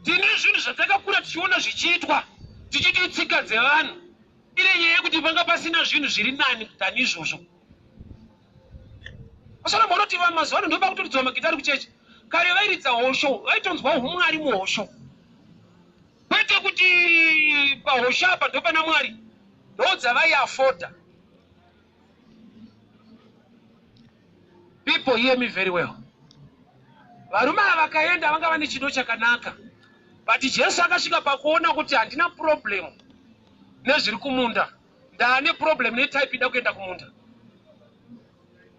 Tine zvinhu zvatakakura tichiona zvichiitwa, tichiti itsika dzevanhu. Ine nyaya yekuti panga pasina zvinhu zviri nani than izvozvo. Usanomboona kuti vanhu mazuva ano ndoba kutoridzwa magitari kuchechi. Kare vairidza hosho, vaitonzwa umwari muhosho, kwete kuti pahosho apa ndopana Mwari. Ndodzavaiafforda. People, hear me very well. Varume ava vakaenda, vanga vane chido chakanaka, but Jesu akasvika pakuona kuti handina problem nezviri kumunda, ndaane problem netype ida kuenda kumunda.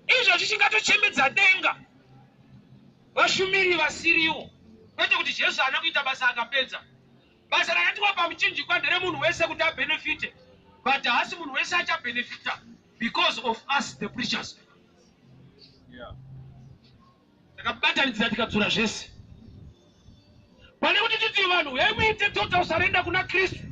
Izvozvi chingatochemedza denga vashumiri vasiriwo, kwete kuti Jesu haana kuita basa. Akapedza basa rakatiwa pamuchinjikwa nderemunhu wese kuti abenefite, but haasi munhu wese achabenefita because of us, the preachers. Takabatanidzira, tikadzura zvese. Pane kuti titi vanhu uyai muite total surrender kuna Kristu,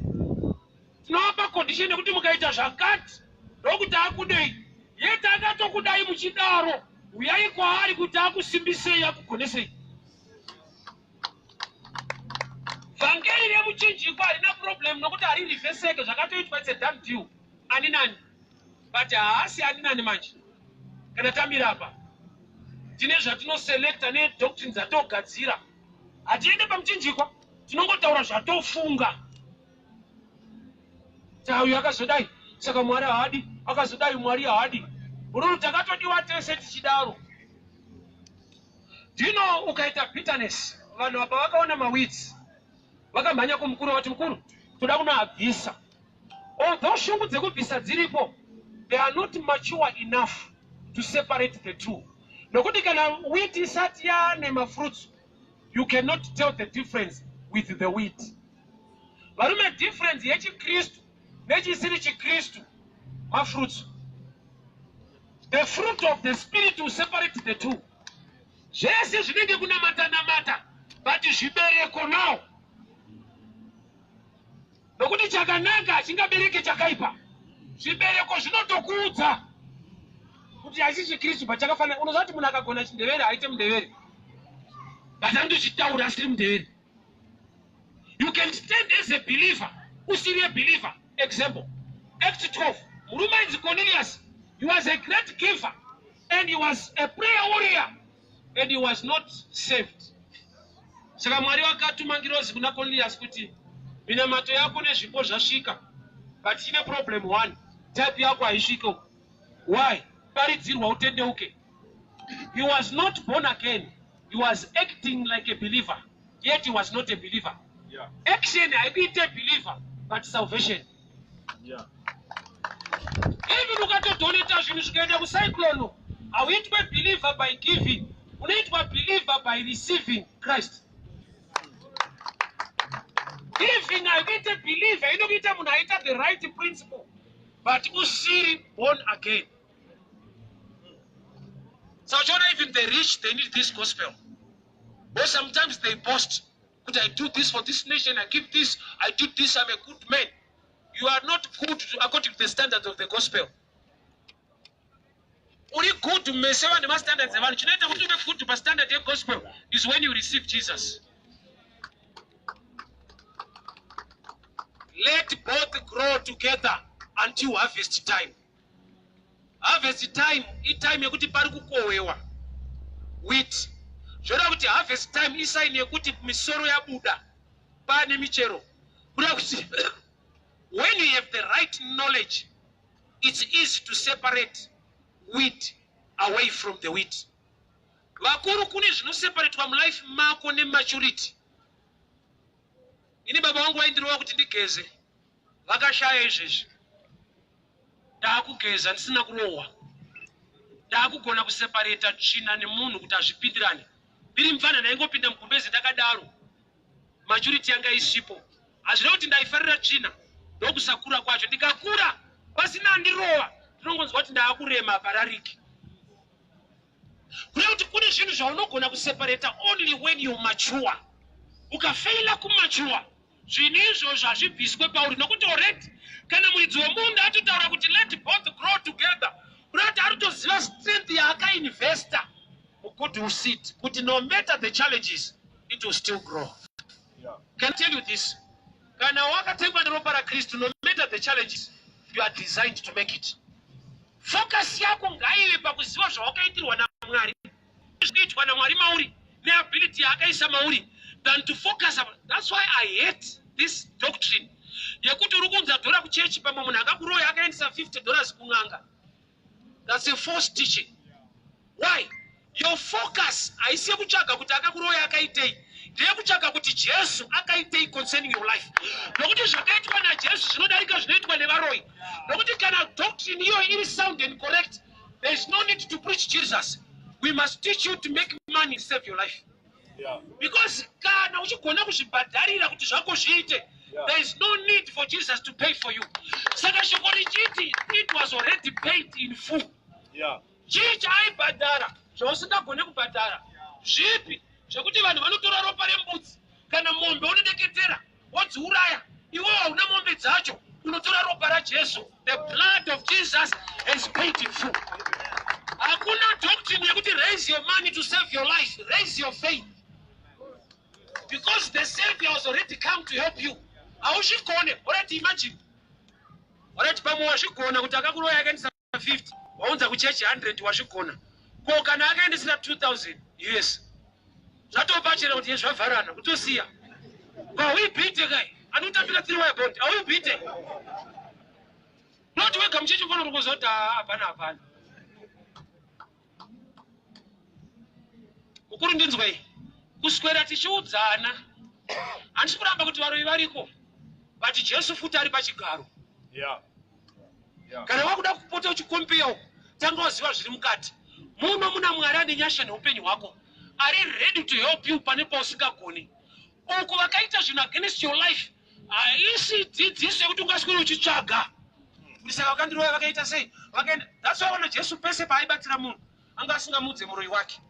tinovapa condition yekuti mukaita zvakati ndokuti akudei. Yete akatokudai muchidaro. Uyai kwaari kuti akusimbisei, akugonesei. Vhangeri remuchinjikwa harina problem, nokuti haririvheseke. Zvakatoitwa, it's a done deal, ani nani. But haasi ani nani manje. Kana tamira apa, tine zvatinoselecta nedoctrine dzatogadzira. Hatiende pamuchinjikwa, tinongotaura zvatofunga. Tauyu akazodai, saka Mwari haadi. Akazodai, Mwari haadi. Ururu takatodiwa tese tichidaro. Ndino ukaita bitterness. Vanhu apa vakaona maweeds, vakamhanya kumukuru, vati, "Mukuru, toda kunoabvisa." Although shungu dzekubvisa dziripo, they are not mature enough to separate the two, nokuti kana wheat isati yaane mafruits, you cannot tell the difference with the wheat. Varume, difference yechikristu nechisiri chikristu mafruits. The fruit of the Spirit will separate the two. Zvese zvinenge kunamata namata, but zvibereko now, nokuti chakanaka hachingabereke chakaipa. Zvibereko zvinotokuudza kuti haisi chikristu, but chakafanana. Unoziva kuti munhu akagona chindevere haite mundevere, but anotochitaura asiri mundevere. You can stand as a believer usiri a believer. Example, Act 12. Murume ainzi Cornelius, he was a great giver and he was a prayer warrior and he was not saved. Saka Mwari vakatuma ngirozi kuna Cornelius kuti minamato yako nezvipo zvasvika, but chine problem one, type yako haisvike uko. Why? Paridzirwa utendeuke. He was not born again. He was acting like a believer, yet he was not a believer. Action haikuite believer, but salvation. Even ukatodonata zvinhu zvikaenda kucyclone, hauitwe believer by giving, unoitwa believer by receiving Christ. Giving haikuite believer, inokuita munhu aita the right principle, but usiri born again. So uchiona, even the rich, they need this gospel. But sometimes they boast kuti, "I do this for this nation, I give this, I do this, I'm a good man." You are not good according to the standards of the gospel. Uri good mese vanhu nemastandards evanhu. Chinoita kuti uve good pastandard yegospel is when you receive Jesus. Let both grow together until harvest time. Harvest time itime yekuti pari kukohwewa wheat. Zvoreva kuti harvest time isign yekuti misoro yabuda, paane michero. Kureva kuti when you have the right knowledge, it's easy to separate wheat away from the wheat. Vakuru, kune zvinoseparatwa mulife mako nematurity. Ini baba vangu vaindirova kuti ndigeze, vakashaya. Izvezvi ndaakugeza ndisina kurohwa, ndaakugona kuseparata tsvina nemunhu kuti hazvipindirane. Ndiri mufana, ndaingopinda mugumbezi ndakadaro. Maturity yanga isipo. Hazvina kuti ndaifarira tsvina, ndokusakura kwacho. Ndikakura pasina andirova, ndinongonzwa kuti ndaakurema parariki. Kune kuti kune zvinhu zvaunogona kuseparata only when you mature. Ukafeila kumature, zvinhu izvozvo hazvibviswe pauri, nokuti already kana muridzi wemunda atotaura kuti let both grow together, kuda kuti ari kutoziva strength yaakainvesta mugood seed, kuti no matter the challenges, it will still grow. Can I tell you this? Kana wakatengwa neropa raKristu, no matter the challenges, you are designed to make it. Focus yako ngaive pakuziva zvawakaitirwa naMwari, zvikuitwa naMwari mauri, neability yaakaisa mauri, than to focus. That's why I hate this doctrine yekuti uri kuunza dhora kuchechi, pamwe munhu akakuroya akaendesa $50 kun'anga. That's a false teaching. Why? Your focus haisi yekutsvaga kuti akakuroya akaitei, ndeyekutsvaga kuti Jesu akaitei concerning your life, nokuti zvakaitwa naJesu zvinodarika zvinoitwa nevaroyi. Nokuti kana doctrine iyoyo iri sound and correct, there is no need to preach Jesus. We must teach you to make money, save your life, because kana uchigona kuzvibhadharira kuti zvako zviite, there is no need for Jesus to pay for you. Saka shoko richiti it was already paid in full. Chii chaaibhadhara zvausingagone kubhadhara? Zvipi zvekuti vanhu vanotora ropa rembudzi kana mombe, unodeketera, wodziuraya, iwe hauna mombe dzacho, unotora ropa raJesu? The blood of Jesus has paid in full. Hakuna doctrine yekuti raise your money to save your life. Raise your faith, because the savior has already come to help you. Hauzvigone. Alright, imagine, alright, pamwe wazvigona kuti akakuroya akaendesa 50, waunza kuchechi 100, wazvigona. Ko kana akaendesera 2000 US? Zvatopachena kuti zvavharana, kutosiya. Hauibhite kai anotambira 3 wire bond, hauibhite. Not wega muchechi ufanira kuziva kuti hapana, hapana. Mukuru, ndinzwei. Kuswera tichiudzana, handisi kuramba kuti varoyi variko, but Jesu futi ari pachigaro. Kana wakuda kupota uchicompare uku, tanga waziva zviri mukati muno. Muna Mwari ane nyasha neupenyu hwako, ari ready to help you pane pausingagoni. Uku vakaita zvinhu against your life, haisi dzidziso yekuti ungaswere uchitsvaga kuti saka vakandiroya vakaita sei, vakaenda. That's why wana Jesu pese paaibatsira munhu, anga asingamudze muroyi wake.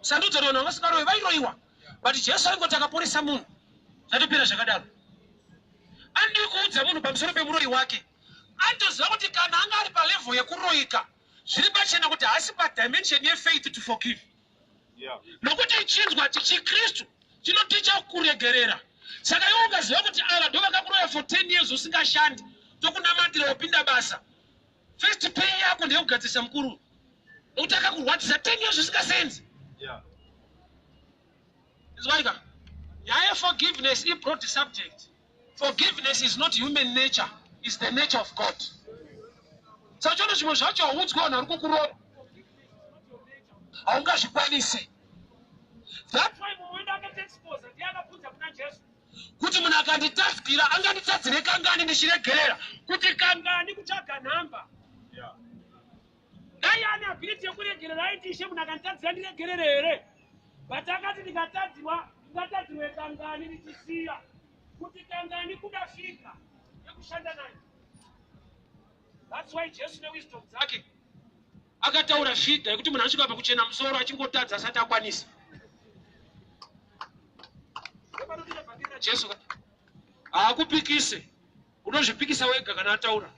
Sandudzo vanhu vanga vasingaroyi, vairoyiwa, but Jesu aingoti akaporesa munhu, zvatopera zvakadaro. Andii kuudza munhu pamusoro pemuroyi wake? Anotoziva kuti kana anga ari palevel yekuroyika, zviri pachena kuti haasi padimension yefaith to forgive, nokuti chinzwa chiKristu chinoticha kuregerera. Saka iwe ukaziva kuti ava ndo vakakuroya for 10 years usingashandi, Tokunamatira wopinda basa. First pay yako ndeyekugadzirisa mukuru. Nokuti akakurwadzisa 10 years zvisingasenzi. Inzwaika. Nyaya yeforgiveness ibroad subject. Forgiveness is not human nature, it's the nature of God. Saka chono zvimwe zvacho hauudzwi vanhu vari kukurova. Haungazvikwanisi. That's why mumwe wedu akatiexposa ndiye akabvunza kuna Jesu kuti munhu akanditadzira anganditadzire kangani ndichiregerera kuti kangani kutsvaga nhamba. Dai ane ability yekuregerera aiti ishe munhu akanditadzira ndiregerere here? But akati ndikatadzirwa ndingatadzirwe kangani ndichisiya kuti kangani kuda fika yekushanda nayo. That's why Jesu newisdom dzake akataura figure yekuti munhu anosvika pakuchena musoro achingotadza asati akwanisa. Jesu haakupikise, unozvipikisa wega kana ataura.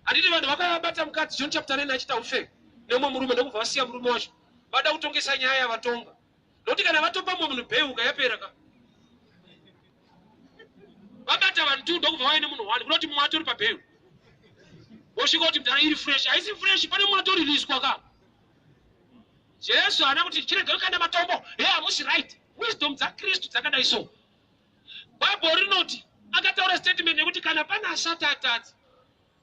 Handiti vanhu vakavabata mukadzi John chapter 9 achiita ufe nemumwe murume ndokubva vasiya murume wacho vada kutongesa nyaya yavatonga nokuti kana vatopa mumwe munhu bheuka yapera ka vabata vanhu two ndokubva vaine munhu one kunoti mumwe atori pabheu vosvika kuti mudhara iri fresh haisi fresh pane mumwe atoririswa ka Jesu haana kuti chirega kukanda matombo he hamusi right. Wisdom dzaKristu dzakadai so. Bible rinoti akataura statement yekuti kana pane asati atadza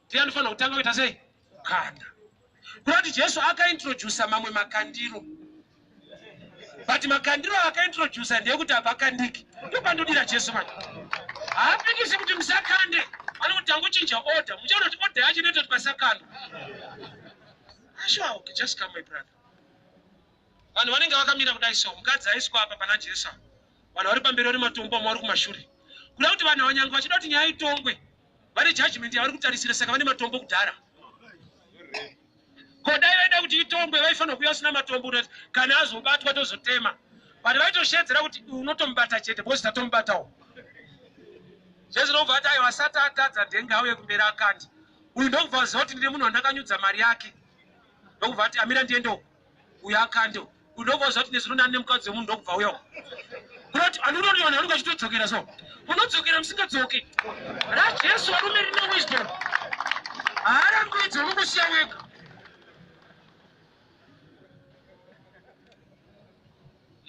ndiye anofanira kutanga kuita sei? Kukanda. Kurati Jesu akaintrodusa mamwe makandiro. But makandiro akaintrodusa ndeyekuti hapakandiki. Ndopandodira Jesu manje. Haapikisi kuti musakande. Anokuti tangochinja order. Muchaona kuti order yacho inoita kuti pasakandwa. Sure, okay, just come my brother. Vanhu vanenge vakamira kudai so, mukadzi aiswa apa pana Jesu. Vanhu vari pamberi vari matombo, vamwe vari kumashure. Kuda kuti vanhu ava nyange vachida kuti nyaya itongwe, vane judgment yavari kutarisira saka vane matombo kudhara. Ko dai vaida kuti itongwe vaifanira kuuya vasina matombo kuti kana azobatwa tozotema. But vaitoshedzera kuti unotomubata chete because tatomubatawo. Jesu ndokubva ati aiwa asati atadza ndenge auye kumberi akandi. Uyu ndokubva aziva kuti ndine munhu wandakanyudza mari yake. Ndokubva ati amira ndiende uko. Uyu akande uko. Uyu ndokubva aziva kuti nezuro ndane mukadzi wemunhu ndokubva auya uko. Kunoti anonoti vanhu vanenge vachitodzokera so. Munodzokera musingadzoki. RaJesu varume rine wisdom. Haarambidzi unokusiya wega.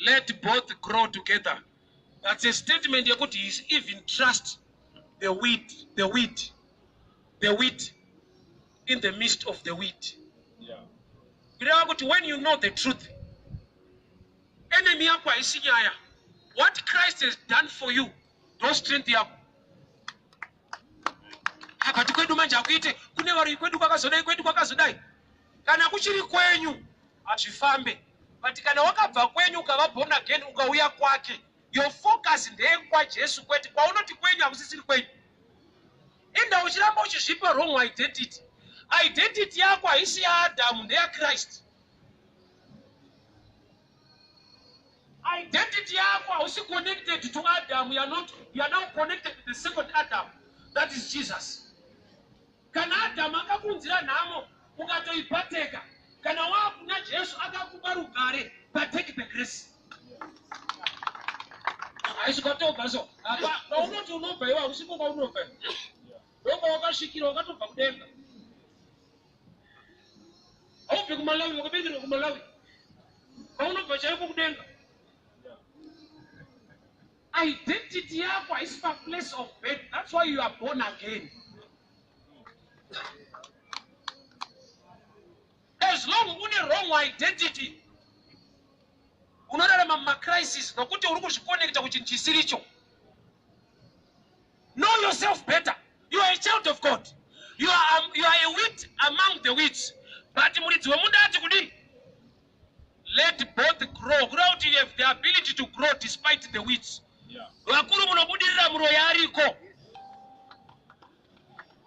Let both grow together. That's a statement yekuti he is even trust the weed, the weed. The wheat in the midst of the wheat. Kureva kuti when you know the truth, enemy yako haisi nyaya. What Christ has done for you, ndo strength yako. But kwedu manje hakuite, kune varoyi kwedu kwakazodai, kwedu kwakazodai. Kana kuchiri kwenyu hazvifambe, but kana wakabva kwenyu ukava born again ukauya kwake, your focus ndeyekwaJesu kwete kwaunoti kwenyu hakusisiri kwenyu. Inda uchiramba uchizvipa wrong identity. Identity yako haisi yaAdhamu, ndeyaChrist. Identity yako hausi connected to Adam, you are not, you are now connected to the second Adam, that is Jesus. Kana Adamu akakuunzira nhamo ukatoipateka, kana waakuna Jesu akakupa rugare, partake the grace. Haisi kwatobva so. Apa kwaunoti unobva iwe hausiko kwaunobva. Ndokwawakasvikira wakatobva kudenga. Haubvi kuMalawi, wakaberekerwa kuMalawi. Kwaunobva chaiko kudenga. Identity yako haisi pa place of birth. That's why you are born again. As long une wrong identity, unorarama mumacrisis nokuti uri kuzvikonekta kuchinhu chisiricho. Know yourself better. You are a child of God. You are a wheat among the weeds. But muridzi wemunda ati kudii? Let both grow. Kureva kuti you have the ability to grow despite the weeds. Vakuru munobudirira muroyi ariko.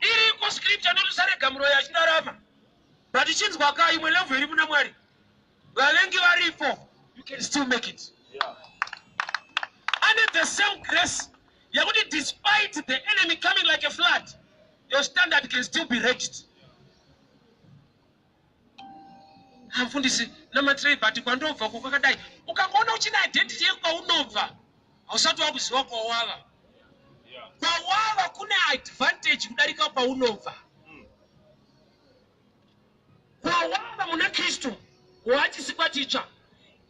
Iriko scripture inoti usarega muroyi achirarama. But chinzwa ka imwe level iri muna Mwari. Vavengi varipo. You can still make it. Under the same grace yekuti despite the enemy coming like a flood, your standard can still be raised. Mfundisi namatirei but kwandobva ko kwakadai. Ukangoona uchine identity yekwaunobva hausati wakuziva kwawava. Kwawava kune advantage kudarika kwaunobva. Kwawava muna Kristu wachisikwa chitsva.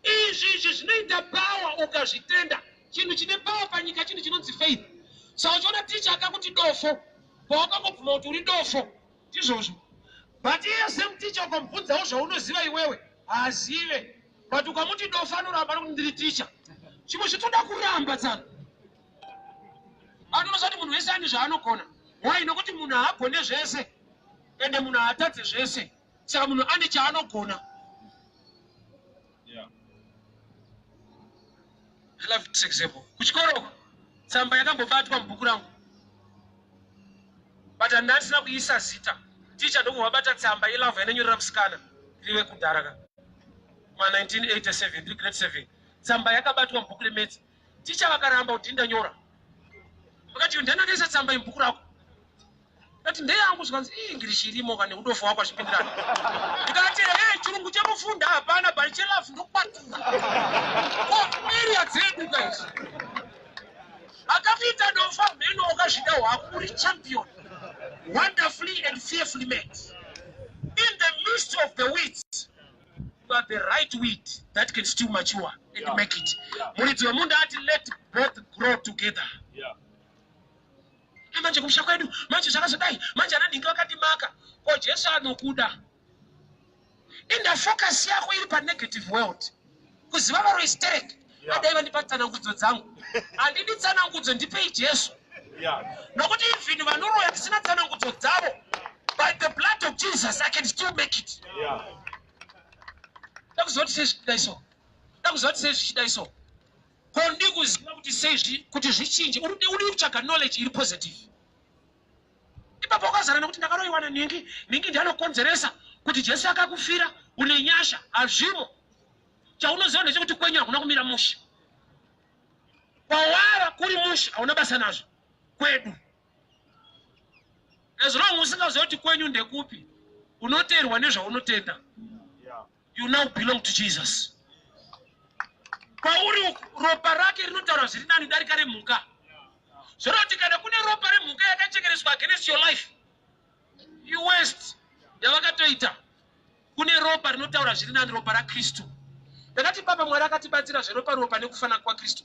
Izvi izvi zvinoita power ukazvitenda. Chinhu chine power panyika chinhu chinonzi faith. Saka uchiona ticha akakuti dofo, pawakangobvuma kuti uri dofo, ndizvozvo. But iye same teacher ukamubvunzawo zvaunoziva iwewe, haazive. But ukamuti dofo anoramba nokuti ndiri ticha. Chimwe chitoda kuramba tsano. Anonoziva kuti munhu wese ane zvaanogona. Why? Nokuti munhu haagone zvese. Ende munhu haatadze zvese. Saka munhu ane chaanogona. I love this example. Kuchikoro uko tsamba yakambobatwa mubhuku rangu. But handisina kuisa zita. Ticha ndokubva vabata tsamba yelove yanonyorera musikana rive kudhara ka. Ma 1987 ndiri grade 7. Tsamba yakabatwa mubhuku remaths. Ticha vakaramba kuti ndanyora. Vakati ndiani akaisa tsamba mubhuku rako? Ndati ndeyangu zvikanzi ii English irimo kana udofo wako achipindirana. Ndikati hey chirungu chekufunda hapana but chelove ndokwatura. Ko area dzedu guys. Akakuita dofo mheno wakazvida hwako uri champion. Wonderfully and fearfully made. In the midst of the weeds, you are the right weed that can still mature and make it. Muridzi wemunda ati let both grow together. Manje kumusha kwedu manje zvakazodai manje ana nhingi vakandimaka. Ko Jesu anokuda. Inda focus yako iri panegative world. Kuziva varo sterek. Adai vandipa tsanangudzo dzangu. Handidi tsanangudzo, ndipei Jesu. Nokuti even vanoroya tisina tsanangudzo dzavo, by the blood of Jesus I can still make it. Ndakuziva kuti sei zvichidai so. Ndakuziva kuti sei zvichidai so. Ko ndikuziva kuti sei kuti zvichinje. Uri kutsvaga knowledge iri positive. Ipapo wakazara nekuti ndakaroyiwa nanhingi, nhingi ndiye anokonzeresa kuti Jesu akakufira, une nyasha, hazvimo. Chaunoziva ndechekuti kwenyu hakuna kumira mushe. Kwawava kuri mushe hauna basa nazvo. Kwedu. As long usingazivi kuti kwenyu ndekupi, unoteerwa nezvaunotenda. You now belong to Jesus. Kwauri ropa rake rinotaura zviri nani darika remhuka. Zvoreva kuti kana kune ropa remhuka yakachekereswa against your life, you waste yavakatoita. Kune ropa rinotaura zviri nani, ropa raKristu. Ndakati baba Mwari akatibatsira zveropa ropa nekufana kwaKristu.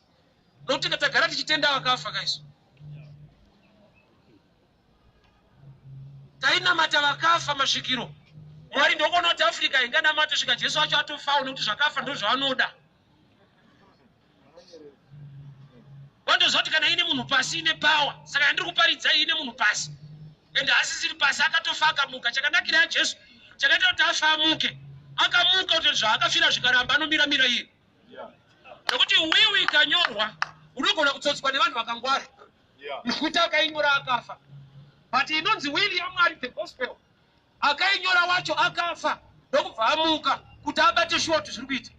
Nokuti tagara tichitenda vakafa kaisu. Tainamata vakafa masvikiro. Mwari ndokuona kuti Africa inganamata svika Jesu wacho atofawo nekuti zvakafa ndozvaanoda. Vandoziva kuti kana ine munhu pasi ine power. Saka yandiri kuparidza ine munhu pasi. Ende asisiri pasi akatofa akamuka. Chakanakira yaJesu chakaita kuti afa amuke. Akamuka kuti zvaakafira zvikaramba anomira mira iye. Nokuti wiwi ikanyorwa unogona kutsotswa nevanhu vakangwara. Nekuti akainyora akafa. But inonzi will yaMwari, the gospel. Akainyora wacho akafa ndokubva amuka kuti abate shuwa kuti zviri kuita.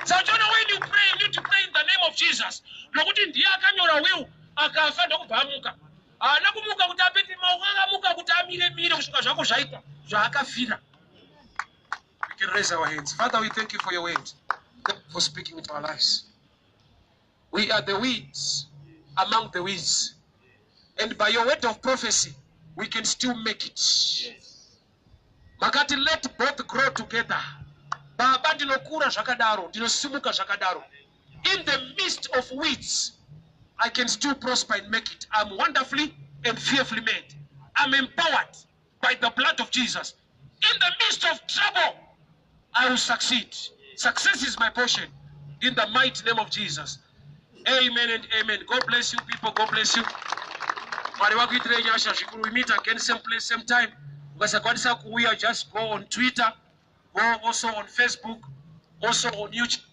Saka when you pray, you need to pray in the name of Jesus. Nokuti ndiye akanyora will akafa ndokubva amuka. Haana kumuka kuti apete maoko, akamuka kuti amire mire kusvika zvako zvaita zvaakafira. We can raise our hands. Father, we thank you for your word, for speaking into our lives. We are the weeds among the weeds. And by your word of prophecy, we can still make it. Makati let both grow together. Baba ndinokura zvakadaro, ndinosimuka zvakadaro. In the midst of weeds, I can still prosper and make it. I'm wonderfully and fearfully made. I'm empowered by the blood of Jesus. In the midst of trouble, I will succeed. Success is my portion. In the mighty name of Jesus. Amen and amen. God bless you, people. God bless you. Mwari vakuitirei nyasha zvikuru. We meet again same place, same time. Ukasakwanisa kuuya, just go on Twitter, go also on Facebook, also on YouTube.